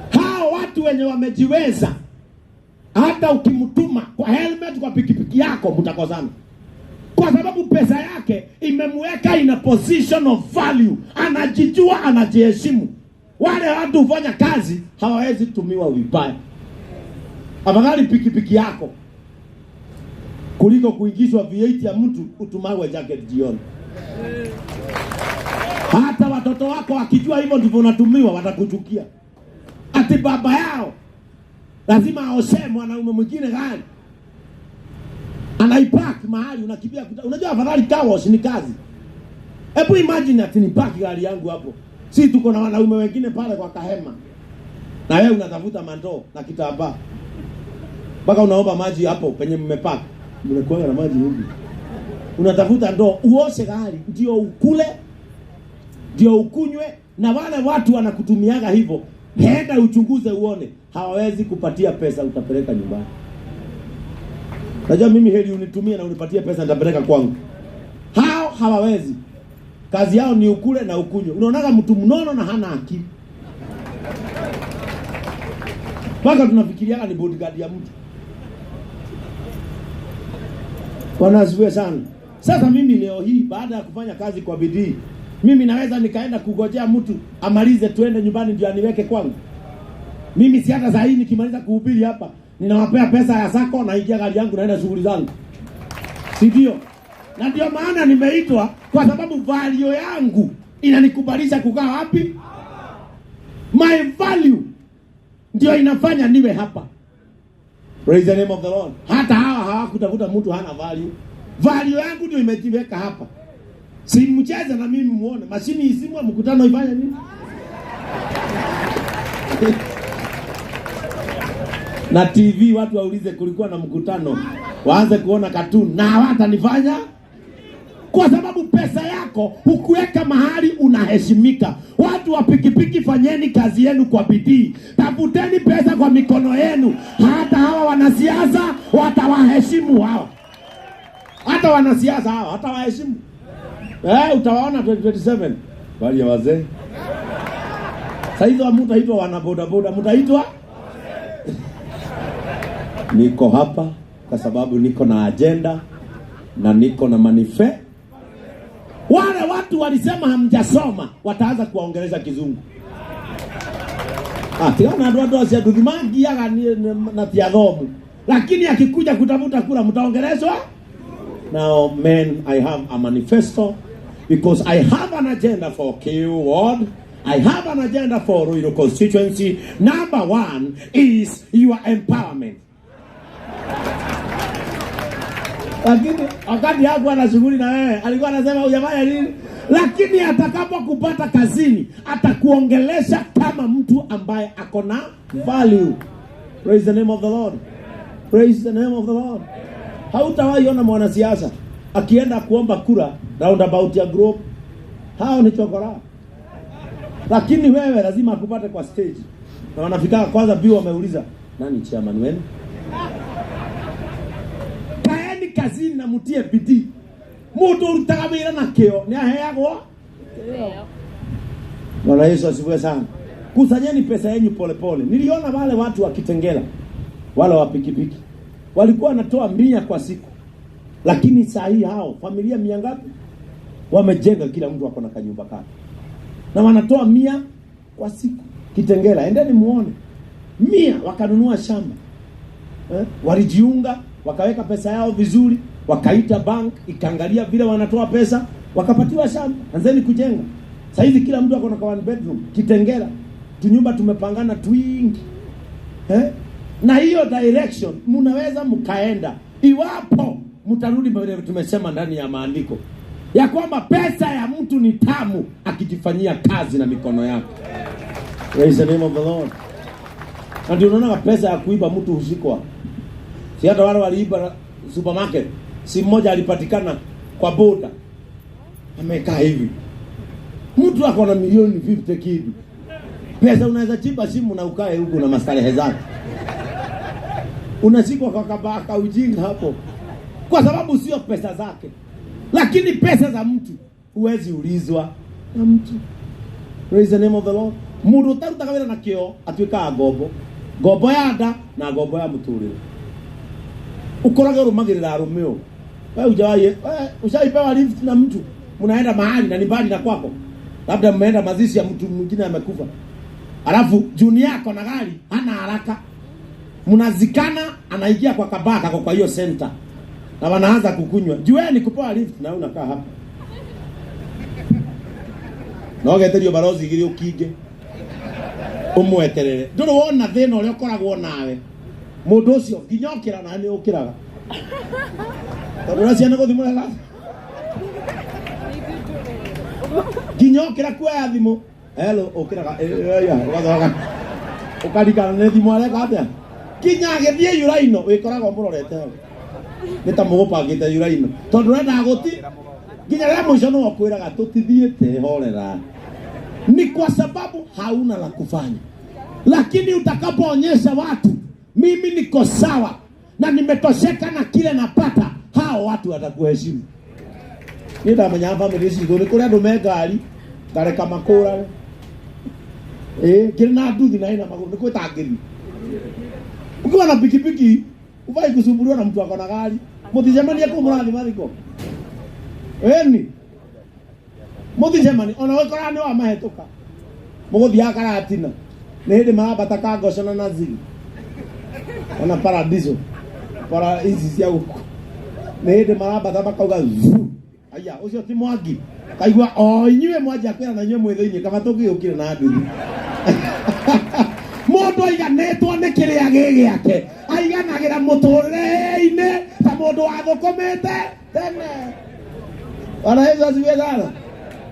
Hao watu wenye wamejiweza, hata ukimtuma kwa helmet kwa pikipiki yako mtakozana. Kwa sababu pesa yake imemweka in a position of value. Anajijua, anajiheshimu. Wale watu hufanya kazi hawawezi tumiwa vibaya. Afadhali pikipiki yako kuliko kuingizwa V8 ya mtu utumawe jacket jioni. Hata watoto wako wakijua hivyo ndivyo unatumiwa watakuchukia. Ati baba yao lazima aoshe mwanaume mwingine gari. Anaipark mahali unakimbia. Unajua afadhali car wash ni kazi. Hebu imagine ati nipaki gari yangu hapo. Si tuko na wanaume wengine pale kwa kahema. Na wewe unatafuta mandoo na kitambaa. Mpaka unaomba maji hapo penye mmepaka. Mnakuwa na maji huko. Unatafuta ndoo uoshe gari ndio ukule, ndio ukunywe, na wale watu wanakutumiaga hivyo. Henda uchunguze uone, hawawezi kupatia pesa utapeleka nyumbani. Najua mimi heri unitumie na unipatie pesa nitapeleka kwangu. Hao hawawezi. Kazi yao ni ukule na ukunywe. Unaonaga mtu mnono na hana akili. Mpaka tunafikiriaga ni bodyguard ya mtu. Bwana asifiwe sana. Sasa mimi leo hii baada ya kufanya kazi kwa bidii, mimi naweza nikaenda kugojea mtu amalize tuende nyumbani ndio aniweke kwangu. Mimi si hata saa hii nikimaliza kuhubiri hapa, ninawapea pesa ya sako na ingia gari yangu naenda shughuli zangu. Si ndio? Na ndio maana nimeitwa, kwa sababu value yangu inanikubalisha kukaa wapi? My value ndio inafanya niwe hapa. Praise the name of the Lord. Hata hawa hawakutafuta mtu hana value. Value yangu ndio imejiweka hapa. Si mcheze na mimi muone. Mashini isimwe mkutano ifanye nini? Na TV watu waulize kulikuwa na mkutano, waanze kuona cartoon na hawatanifanya kwa sababu pesa yako hukuweka mahali unaheshimika. Watu wa pikipiki, fanyeni kazi yenu kwa bidii, tafuteni pesa kwa mikono yenu. Hata hawa wanasiasa watawaheshimu hawa, hata wanasiasa hawa watawaheshimu. Utawaona 2027 bali ya wazee. Sasa hizo hamtaitwa wana bodaboda, mtaitwa niko hapa kwa sababu niko na agenda na niko na manifesto. Wale watu walisema hamjasoma wataanza kuwaongelesha kizungu. Tiona andu andu acio nduthi mangiaga na ti athomu, lakini akikuja kutafuta kura mtaongeleshwa. Now men, I have a manifesto because I have an agenda for Kiu Ward. I have an agenda for Ruiru constituency. Number one is your empowerment. Lakini wakati hakuwa na shughuli na wewe, alikuwa anasema hujafanya nini? Lakini atakapokupata kazini, atakuongelesha kama mtu ambaye ako na value. Praise the name of the Lord. Praise the name of the Lord. Hautawahi ona mwanasiasa akienda kuomba kura roundabout ya group. Hao ni chokora. Lakini wewe lazima akupate kwa stage. Na wanafika kwanza bio wameuliza, nani chairman wenu? Kaeni kazini na mutie bidii. Mundu urutaga wira na kio ni aheagwo. Bwana Yesu asifiwe sana. Kusanyeni pesa yenu polepole. Niliona wale watu wa Kitengela, wale wa pikipiki, walikuwa wanatoa 100 kwa siku. Lakini saa hii hao familia 100 ngapi wamejenga, kila mtu ako na kanyumba kake. Na wanatoa 100 kwa siku. Kitengela, endeni muone. 100 wakanunua shamba. Walijiunga, wakaweka pesa yao vizuri, wakaita bank, ikaangalia vile wanatoa pesa, wakapatiwa shamba. Anzeni kujenga. Saa hizi kila mtu ako na 1 bedroom. Kitengela, tunyumba tumepangana twingi. Na hiyo direction mnaweza mkaenda iwapo mtarudi vile tumesema ndani ya maandiko ya kwamba pesa ya mtu ni tamu akijifanyia kazi na mikono yake. Praise the name of the Lord. Na ndio unaona pesa ya kuiba mtu hushikwa. Si hata wale waliiba supermarket, si mmoja alipatikana kwa boda amekaa hivi. Mtu ako na milioni 50 kitu. Pesa unaweza chimba simu na ukae huko na mastarehe zako. Unashikwa kwa kabaka ujinga hapo. Kwa sababu sio pesa zake. Lakini pesa za mtu huwezi ulizwa na mtu. Praise the name of the Lord. Mundu utarutaga wira na kio atuikaga ngombo. Ngombo ya nda na ngombo ya muturire. Ukorage urumagirira arume u. Wewe hujawahi, wewe ushaipewa lift na mtu, mnaenda mahali na ni mbali na kwako. Labda mmeenda mazishi ya mtu mwingine amekufa. Alafu juni yako na gari hana haraka. Mnazikana, anaingia kwa kabaka kwa hiyo center. Na wanaanza kukunywa. Juu ni kupewa lift na unakaa hapa. No geterio barozi igiri ukinge. Umweterere. Nduru wona thina uria ukoragwo nawe. Mundu ucio nginya ukira na ni ukiraga. Tondu ura ciana guthimura. Nginya ukira kuoya thimu. Hello, ukiraga. Ugathoga. Ukarikana ni thimu areka atia? Nginya agithie yuraino wikoragwo murorete hau. Ni ta mugupangite yuraino. Tondu urenda guti nginya rĩrĩa mũico no akwĩraga tũtithiĩte horera. Ni kwa sababu hauna la kufanya. Lakini utakapoonyesha watu mimi niko sawa na nimetosheka na kile napata, hao watu watakuheshimu. Ni ndamenya family ici ni kũrĩ andũ me ngari ngareka makũrage. Kĩrĩ na nduthi na ĩna magũrũ nĩ kwĩtangĩria. Ukiwa na pikipiki ufai kusumbuliwa na mtu akona gari. Mũticemanie kũu mũrathiĩ mathiko. Eni mũticemanie ona ũgĩkora nĩ wamahĩtũka. Mũgũthiaga Karatina. Nĩ hĩndĩ marambata Kangocana na Naziri. Ona Paradiso. Para ici cia gũkũ. Nĩ hĩndĩ marambata makauga zu. Aya, ũcio ti Mwangi. Kaigua o inyuĩ mwanjia kwĩra na inyuĩ mwĩ thĩinĩ kaba tũngĩũkire na nduthi. Ũtaiganĩtwo nĩ kĩrĩa gĩ gĩake aiganagĩra mũtũrĩre-inĩ ta mũndũ wathũkũmĩte tene. Bwana Yesu asifiwe sana.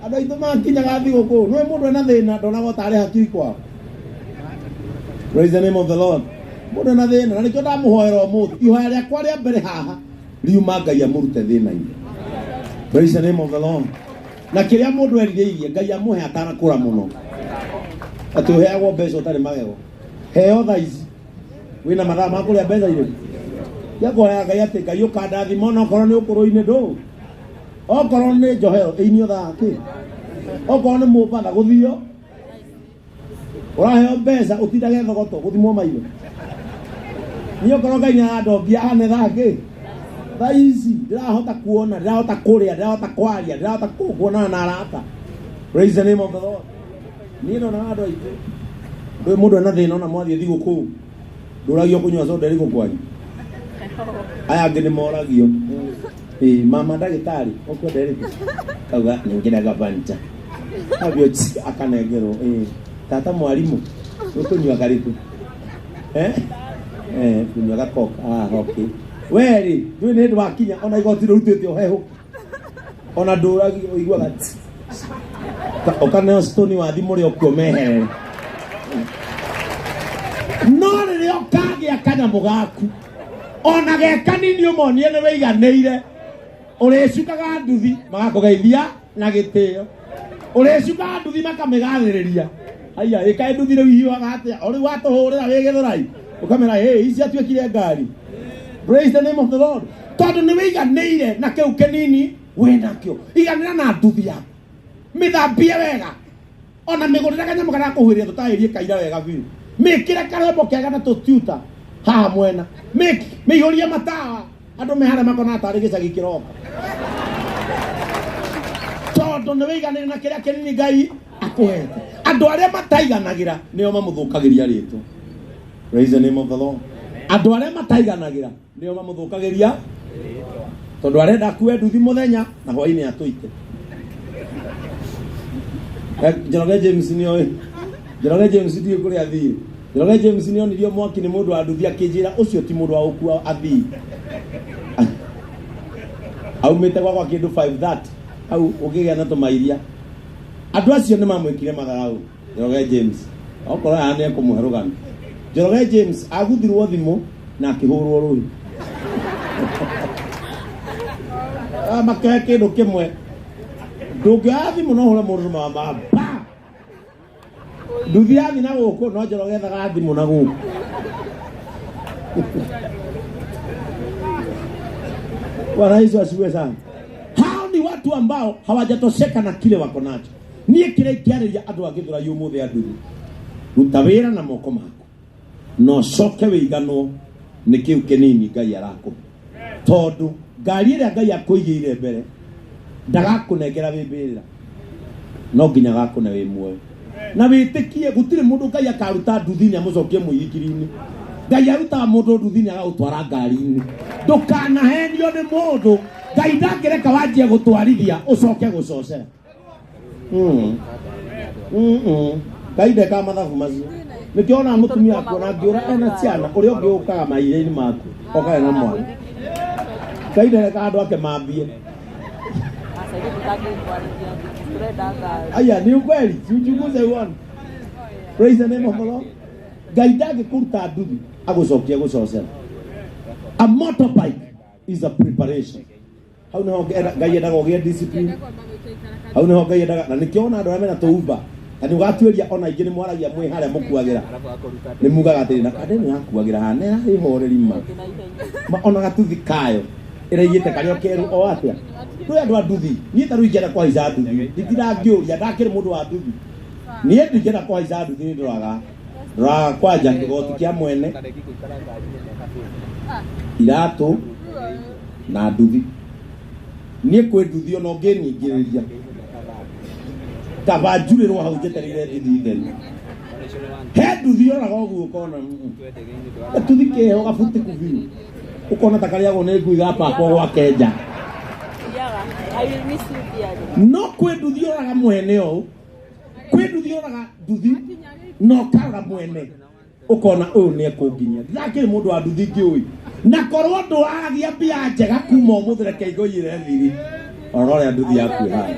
Andũ aitũ makinyaga thigũkũ nĩ mũndũ ena thĩna ndonagwo tarĩ hakiri kwao. Praise the name of the Lord. Mũndũ ena thĩna na nĩkĩo ndamũhoera ũmũthĩ ihoya rĩakwa rĩa mbere haha riuma Ngai amũrute thĩna-inĩ. Praise the name of the Lord. Na kĩrĩa mũndũ erirĩirie Ngai amũhe atanakũra mũno. Atĩ ũheagwo mbeca ũtarĩ magego. Heo thaa ici wĩna mathaa ma kũrĩa mbeca irĩkũ? Tia kũhoya Ngai atĩ Ngai ũkandathima ona okorwo nĩ ũkũrũ-inĩ ndũ. Okorwo nĩ njohero ĩinio thaa kĩ. Okorwo nĩ mũbatha gũthio. Ũraheo mbeca ũtindage thogoto gũthimwo maitho. Niĩ okorwo Ngai nĩarandombia ane thaa kĩ. Thaa ici ndĩrahota kuona, ndĩrahota kũrĩa, ndĩrahota kwaria, ndĩrahota kuonana na arata. Praise the name of the Lord. Niĩ ndonaga andũ aingĩ ndũĩ mũndũ ena thĩna ona mwathiĩ thigũkũ ndũragio kũnyua soda ĩrĩkũ kwanyu. Aya angĩ nĩ moragio. Ĩ mama ndagĩtarĩ ũkwenda ĩrĩkũ? Kauga nĩngĩraga Fanta. Ambio akanengerwo. Ĩ tata mwarimũ ũkũnyua karĩkũ? Eh? Eh, kũnyua gakoka. Ah, okay. We rĩ, ndũĩ nĩ hĩndĩ wakinya ona igoti rĩrutĩte ũhehũ. Ona ndũragio ũiguaga tsi. Ũkaneo stone wa thimũ ũrĩa ũkuo meherere. No rĩrĩa ũkagĩa kanyamũ gaku ona ge kanini ũmonie nĩ wĩiganĩire ũrĩcukaga nduthi magakũgeithia na gĩtĩo ũrĩcukaga nduthi makamĩgathĩrĩria aya ĩkaĩ nduthi rĩu ihiũhaga atĩa o rĩu watũhũrĩra wĩ gĩthũrai ũkamera hĩ ici atuĩkire ngari. Praise the name of the Lord. Tondũ nĩ wĩiganĩire na kĩu kĩnini wĩnakĩo iganĩra na nduthi yaku mĩthambie wega ona mĩgũrĩre kanyamũ karĩa kũhuhĩria tũtaĩrie kaira wega biũ mĩkĩre karwĩmbo kega na tũtiuta haha mwena mĩihũrie matawa andũ me harĩa makona tarĩ gĩcagi kĩroka tondũ nĩ wĩiganĩire na kĩrĩa kĩnini Ngai akũhete. Andũ arĩa mataiganagĩra nĩo mamũthũkagĩria rĩtwa. Praise the name of the Lord. Andũ arĩa mataiganagĩra nĩo mamũthũkagĩria tondũ arenda akue nduthi mũthenya na hwainĩ atũite. Njoroge James nĩoĩ. Njoroge James ndiũĩ kũrĩa athiĩ. Njoroge James nĩonirio mwaki nĩ mũndũ wa nduthi akĩnjĩra ũcio ti mũndũ wa gũkua athiĩ. Aumĩte gwakwa kĩndũ 5:30 hau ũkĩgĩa na tũmairia. Andũ acio nĩ mamwĩkire matharau Njoroge James. Okorwo haha nĩ ekũmũhe rũgano. Njoroge James aguthirwo thimũ na akĩhũrwo rũhi. Makĩoya kĩndũ kĩmwe. Ndũngĩoya thimũ no ũhũre mũndũ mama ba. Nduthi yathi na gũkũ no Njoroge ethaga thimũ na gũkũ. Bwana Yesu asifiwe sana. Hao ni watu ambao hawajatosheka na kile wako nacho. Niĩ kĩrĩa ingĩarĩria andũ a Gĩthũrai ũmũthĩ a nduthi, ruta wĩra na moko maku na ũcoke wĩiganwo nĩ kĩu kĩnini Ngai arakũhe. Tondũ ngari ĩrĩa Ngai akũigĩire mbere ndagakũnengera wĩ mbĩrĩra, no nginya agakũne wĩ muoyo. Na wĩtĩkie gũtirĩ mũndũ Ngai akaruta nduthi-inĩ amũcokie mũithikiri-inĩ. Ngai arutaga mũndũ nduthi-inĩ agagũtwara ngari-inĩ. Ndũkanahenio nĩ mũndũ. Ngai ndangĩreka wanjie gũtwarithia ũcoke gũcocera. Ngai ndekaga mathabu macio. Nĩkĩo onaga mũtumia akuona angĩũra ena ciana ũrĩa ũngĩ ũkaga mahiga-inĩ maku okaga na mwana. Ngai ndarekaga andũ ake mambie. Aya ni ukweli, si uchunguze uone. Praise the name of the Lord. Ngai ndangĩkũruta nduthi agũcokie gũcocera. A motorbike is a preparation. Hau niho Ngai endaga ũgĩe discipline. Hau niho Ngai endaga na nĩkĩo ona andũ arĩa mena tũuba na nĩ ũgatuĩria ona ingĩ nĩ mwaragia mwĩ harĩa mũkuagĩra nĩ mugaga atĩrĩ na kande nĩ yakuagĩra haha nĩ ĩrarĩ horeri ma ma ona gatuthi kayo ĩraigĩte karĩa kerũ o atĩa kwĩ andũ a nduthi niĩ ta rĩu ingĩenda kũhaica nduthi nditirangĩũria ndakĩrĩ mũndũ wa nduthi niĩ ndingĩenda kũhaica nduthi nĩ ndoraga ndoraga kwanja kĩgoti kĩa mwene iratũ na nduthi niĩ kwĩ nduthi ona ũngĩningĩrĩria kaba njurĩrwo hau njetereire nduthi theru he nduthi yoraga ũguo ũkona gatuthi keho gabutĩku biũ ũkona ta karĩagwo nĩ ngui gapakwo gwake nja. No kwĩ nduthi yoraga mwene ũũ kwĩ nduthi yoraga nduthi na ũkarora mwene Ũkona ũyũ nĩ ekũnginyia. Ndakĩrĩ mũndũ wa nduthi ngĩũĩ. Na korwo ndũragia mbia njega kuma ũmũthĩ reke ingũiyĩre thiri. Rora ũrĩa nduthi yaku ĩhana.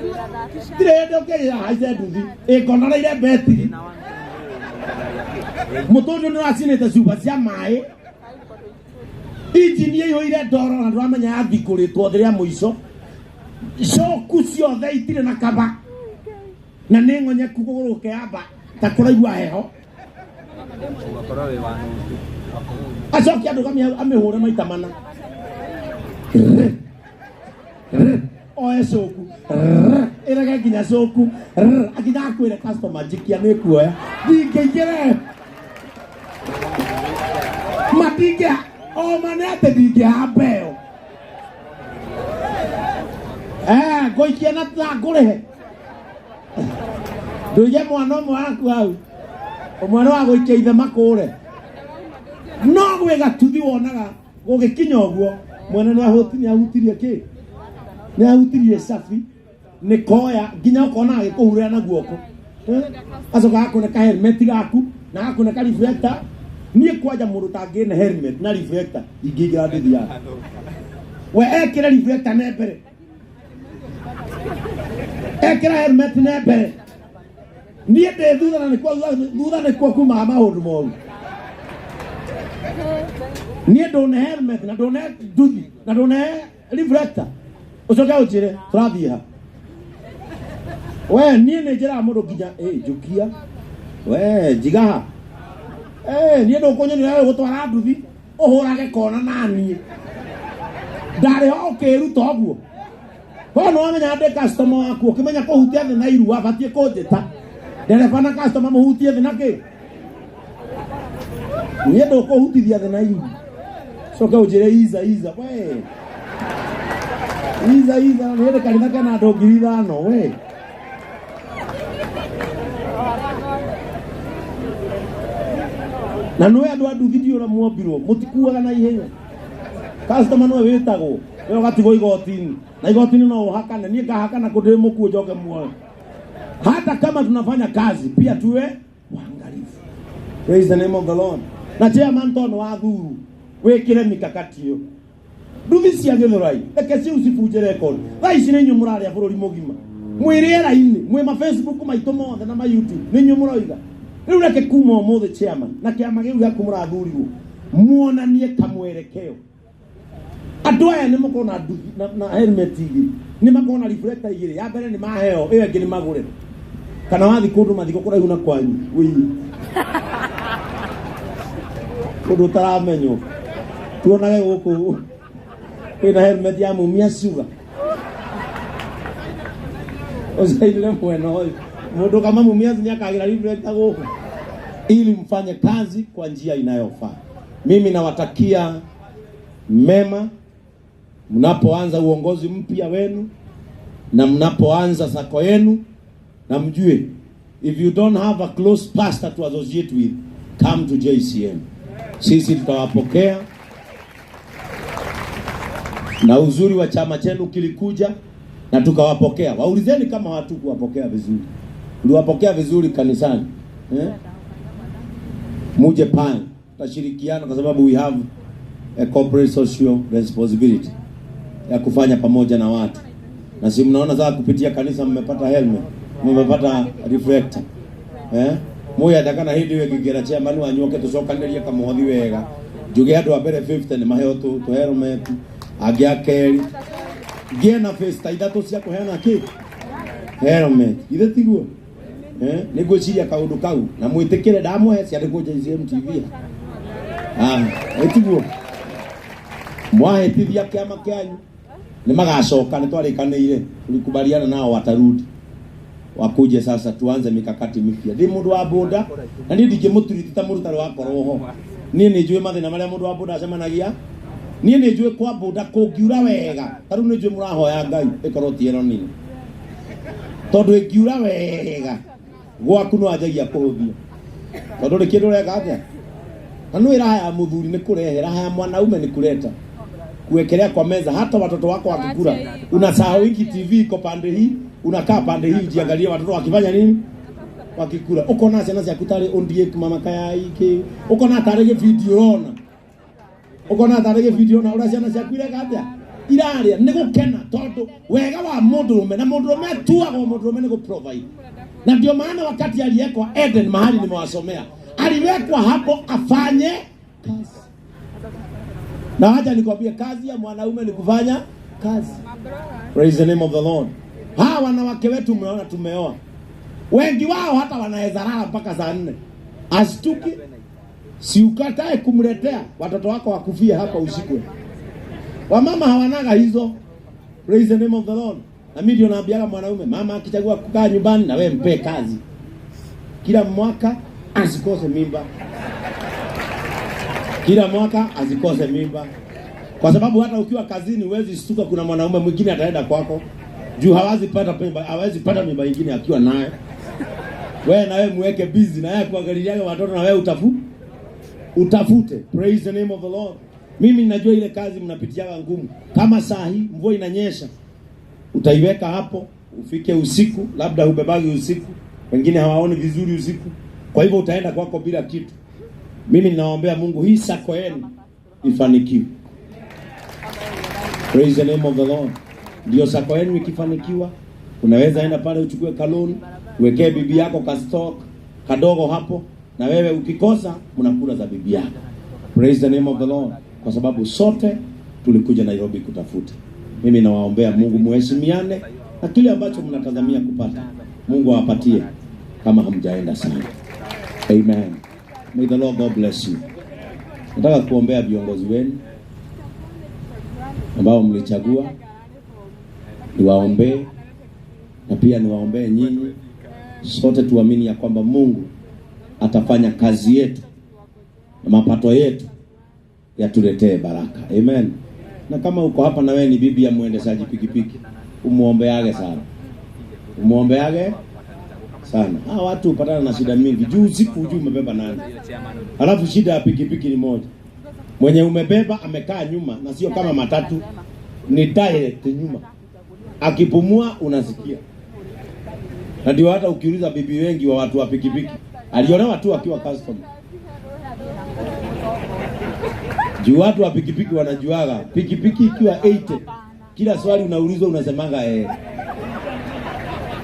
Ndirĩ hĩndĩ ũngĩrĩra haice nduthi ĩngonoreire betiri. Mũtũndũ nĩ ũracinĩte cuba cia maĩ. Injini ĩihũire ndoro na ndũramenya yathingũrĩtwo thĩ rĩa mũico. Coku ciothe itirĩ na kaba na nĩ ng'onyeku kũgũrũ gũkĩamba ta kũraigua heho. Ũgakorwo wĩ wa nuthu. Acoke andũgamie hau amĩhũre maita mana. Oe coku ĩrege nginya coku akinya akwĩre customer njikia nĩ kuoya ndingĩingĩre matingĩ oma nĩ atĩ ndingĩhamba ĩyo. Eh, ngũikia na ta ngũrĩhe ndũige mwana ũmwe waku hau ũmwe nĩ wa gũikia ithe makũre no gwĩ gatuthi wonaga gũgĩkinya ũguo mwene nĩ ahutirie kĩ nĩ ahutirie cabi nĩ koya nginya ũkona agĩkũhurĩra na guoko. Eh? Acoka agakũne ka helmet gaku na agakũne ka reflector. Niĩ kwanja mũndũ tangĩne helmet na reflector ingĩingĩra nduthi yake we ekĩre reflector ne mbere ekĩra helmet ne mbere niĩ ndĩ thutha na nĩkuo thutha nĩkuo kumaga maũndũ moru. Niĩ ndũne helmet na ndũne nduthi na ndũne reflector ũcoke ũnjĩre tũrathiĩ ha we. Niĩ nĩ njĩraga mũndũ nginya ĩ njũkia we njiga ha. Eh, niĩ ndũkũnyonera we gũtwara nduthi ũhũrage kona na niĩ ndarĩ ho ũkĩruta ũguo ko nĩ wamenya ndĩ customer waku ũkĩmenya kũhutia thĩ na iru wabatiĩ kũnjĩta ndereba na customer mũhutie thĩ na kĩ. Niĩ ndũkũhutithia thĩ na iru coke ũnjĩre iza iza we iza iza nĩ hĩndĩ kanitha kena andũ 5,000 we. Na nĩwe andũ a nduthi ndiũ ũrĩa mwombirwo mũtikuaga na ihenya. Customer nĩwe wĩtagwo we ũgatigwo igoti-inĩ na igoti-inĩ no ũhakane. Niĩ ngahakana kũ ndĩ mũkuũ njoke muoyo. Hata kama tunafanya kazi pia tuwe waangalifu. Praise the name of the Lord. Na chairman tono wa thuru wĩkĩre mikakati ĩyo. Nduthi cia Gĩthũrai reke ciu cibunje record. Thaa ici nĩ inyuĩ mũrarĩa bũrũri mũgima mwĩ rĩera-inĩ mwĩ ma Facebook maitũ mothe na ma YouTube nĩ inyuĩ mũroiga. Rĩu reke kuma ũmũthĩ chairman na kĩama gĩu gĩaku mũrathurirwo muonanie kamwerekeo. Andũ aya nĩ makorwo na nduthi na helmet igĩrĩ nĩ makorwo na reflector igĩrĩ ya mbere nĩ maheo ĩyo ĩngĩ nĩ magũre kana wathi kũndũ mathiko kũraihu na kwanyu wĩiye kũndũ ũtaramenywo tuonage gũkũ kwĩna helmet ya mumia sugar ũcainĩre mwena ũyũ mũndũ kama mumia nĩ akagĩra reflector gũkũ ili mfanye kazi kwa njia inayofaa. Mimi nawatakia mema mnapoanza uongozi mpya wenu na mnapoanza sako yenu, na mjue if you don't have a close pastor to associate with, come to JCM. Sisi tutawapokea. Na uzuri wa chama chenu kilikuja na tukawapokea. Waulizeni kama watu kuwapokea vizuri. Tuliwapokea vizuri kanisani. Eh? Muje pale tutashirikiana kwa sababu we have a corporate social responsibility ya kufanya pamoja na watu. Na si mnaona sasa kupitia kanisa mmepata helmet, mmepata reflector. Eh? Moya atakana hindi we kigera chairman wanyu oke tucokanĩrie kamũhothi wega. Njuge andũ a mbere 50 nĩ maheo tu helmet, angĩ a kerĩ. Ngĩe na face ta ithatũ cia kũheana kĩ? Helmet. Ithe tiguo? Eh? Nĩ ngwĩciria kaũndũ kau na mwĩtĩkĩre ndamũhe ciandĩkwo JCM TV. Ah, ĩtiguo? Mwahĩtithia kĩama kĩanyu nĩ magacoka, nĩ twarĩkanĩire tulikubaliana nao watarudi wakuje sasa tuanze mikakati mipya. Ndi mundu wa boda na niĩ ndingĩmũturiti ta mũrutani wakorwo ho. Niĩ nĩ njũĩ mathĩna marĩa mũndũ wa boda acemanagia. Niĩ nĩ njũĩ kwa boda kũngiura wega ta rĩu nĩ njũĩ mũrahoya Ngai ĩkorwo ti ĩro nini tondũ ĩngiura wega gwaku no anjagia kũhũthia tondũ rĩ kĩndũ ũreka atĩa na nĩ raha ya mũthuri nĩ kũrehe raha ya mwanaume nĩ kuleta kuwekelea kwa meza. Hata watoto wako wakikula unasahau hiki TV iko pande hii, unakaa pande hii ujiangalie watoto wakifanya nini. Wakikula ukona ciana ciaku tarĩ undiĩku mama kayai kĩ ukona tarĩ gĩbindi ũrona, ukona tarĩ gĩbindi ũrona ũrĩa ciana ciaku ireka atĩa, irarĩa nĩ gũkena, tondũ wega wa mũndũrũme na mũndũrũme atuagwo mũndũrũme nĩ gũ provide. Na ndio maana wakati aliwekwa Eden mahali nimewasomea, aliwekwa hapo afanye kazi. Na wacha nikwambie, kazi ya mwanaume ni kufanya kazi. Praise the name of the Lord. Hawa wanawake wetu mnaona tumeoa, wengi wao hata wanaweza lala mpaka saa 4. Ashtuki, si ukatae kumletea watoto wako wakufie hapa usiku. Wamama hawanaga hizo. Praise the name of the Lord. Na mimi ndio naambiaga mwanaume, mama akichagua kukaa nyumbani na wewe mpe kazi. Kila mwaka asikose mimba. Kila mwaka asikose mimba. Kwa sababu hata ukiwa kazini huwezi shtuka kuna mwanaume mwingine ataenda kwako. Juu hawezi pata mimba, hawezi pata mimba nyingine akiwa naye. Wewe na wewe muweke busy na yeye kuangaliaga watoto na wewe utafute. Praise the name of the Lord. Mimi ninajua ile kazi mnapitiaga ngumu. Kama saa hii mvua inanyesha, utaiweka hapo ufike usiku, labda hubebagi usiku, wengine hawaoni vizuri usiku. Kwa hivyo utaenda kwako bila kitu. Mimi ninaombea Mungu hii sako yenu ifanikiwe. Praise the name of the Lord. Ndio sako yenu ikifanikiwa, unaweza enda pale uchukue kaloni, uwekee bibi yako ka stock kadogo hapo, na wewe ukikosa mnakula za bibi yako. Praise the name of the Lord. Kwa sababu sote tulikuja Nairobi kutafuta. Mimi nawaombea Mungu muheshimiane na kile ambacho mnatazamia kupata, Mungu awapatie kama hamjaenda sana. Amen. May the Lord God bless you. Nataka kuombea viongozi wenu ambao mlichagua, niwaombee na pia niwaombee nyinyi. Sote tuamini ya kwamba Mungu atafanya kazi yetu na mapato yetu yatuletee baraka. Amen. Na kama uko hapa na wewe ni bibi ya mwendeshaji pikipiki, umuombeage sana. Umuombeage sana. Hawa watu hupatana na shida mingi. Juu usiku hujui umebeba nani. Alafu shida ya pikipiki ni moja. Mwenye umebeba amekaa nyuma na sio kama matatu, ni direct nyuma. Akipumua unasikia. Na ndio hata ukiuliza bibi wengi wa watu wa pikipiki, aliolewa tu akiwa customer. Juu watu wa pikipiki wanajuaga, pikipiki ikiwa 80, kila swali unaulizwa unasemanga eh.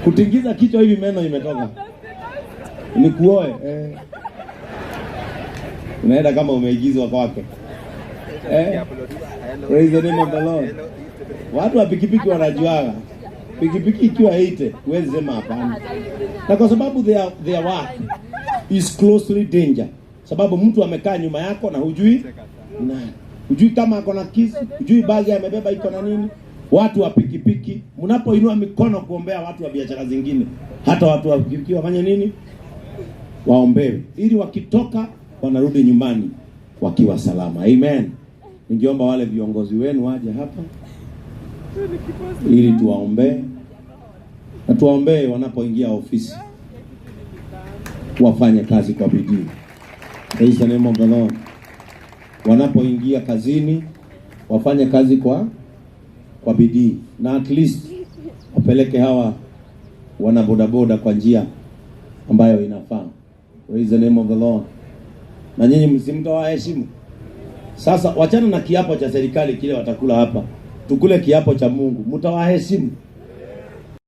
Kutingiza kichwa hivi meno imetoka. Nikuoe eh. Unaenda kama umeigizwa kwake. Praise the name of the Lord. Watu wa pikipiki wanajuaga. Pikipiki ikiwa 80, huwezi sema hapana. Na kwa sababu their work is closely danger. Sababu mtu amekaa nyuma yako na hujui nani. Hujui kama ako na kisu, hujui bagi amebeba iko na nini. Watu wa pikipiki, mnapoinua mikono kuombea watu wa biashara zingine, hata watu wa pikipiki wafanye nini? Waombewe ili wakitoka wanarudi nyumbani wakiwa salama. Amen. Ningeomba wale viongozi wenu waje hapa ili tuwaombee, na tuwaombee wanapoingia ofisi wafanye kazi kwa bidii. Praise the name of the Lord. Wanapoingia kazini wafanye kazi kwa bidii, na at least wapeleke hawa wana bodaboda kwa njia ambayo inafaa. Praise the name of the Lord. Na nyinyi msimtawaheshimu. Sasa wachana na kiapo cha serikali kile watakula hapa, tukule kiapo cha Mungu. Mtawaheshimu.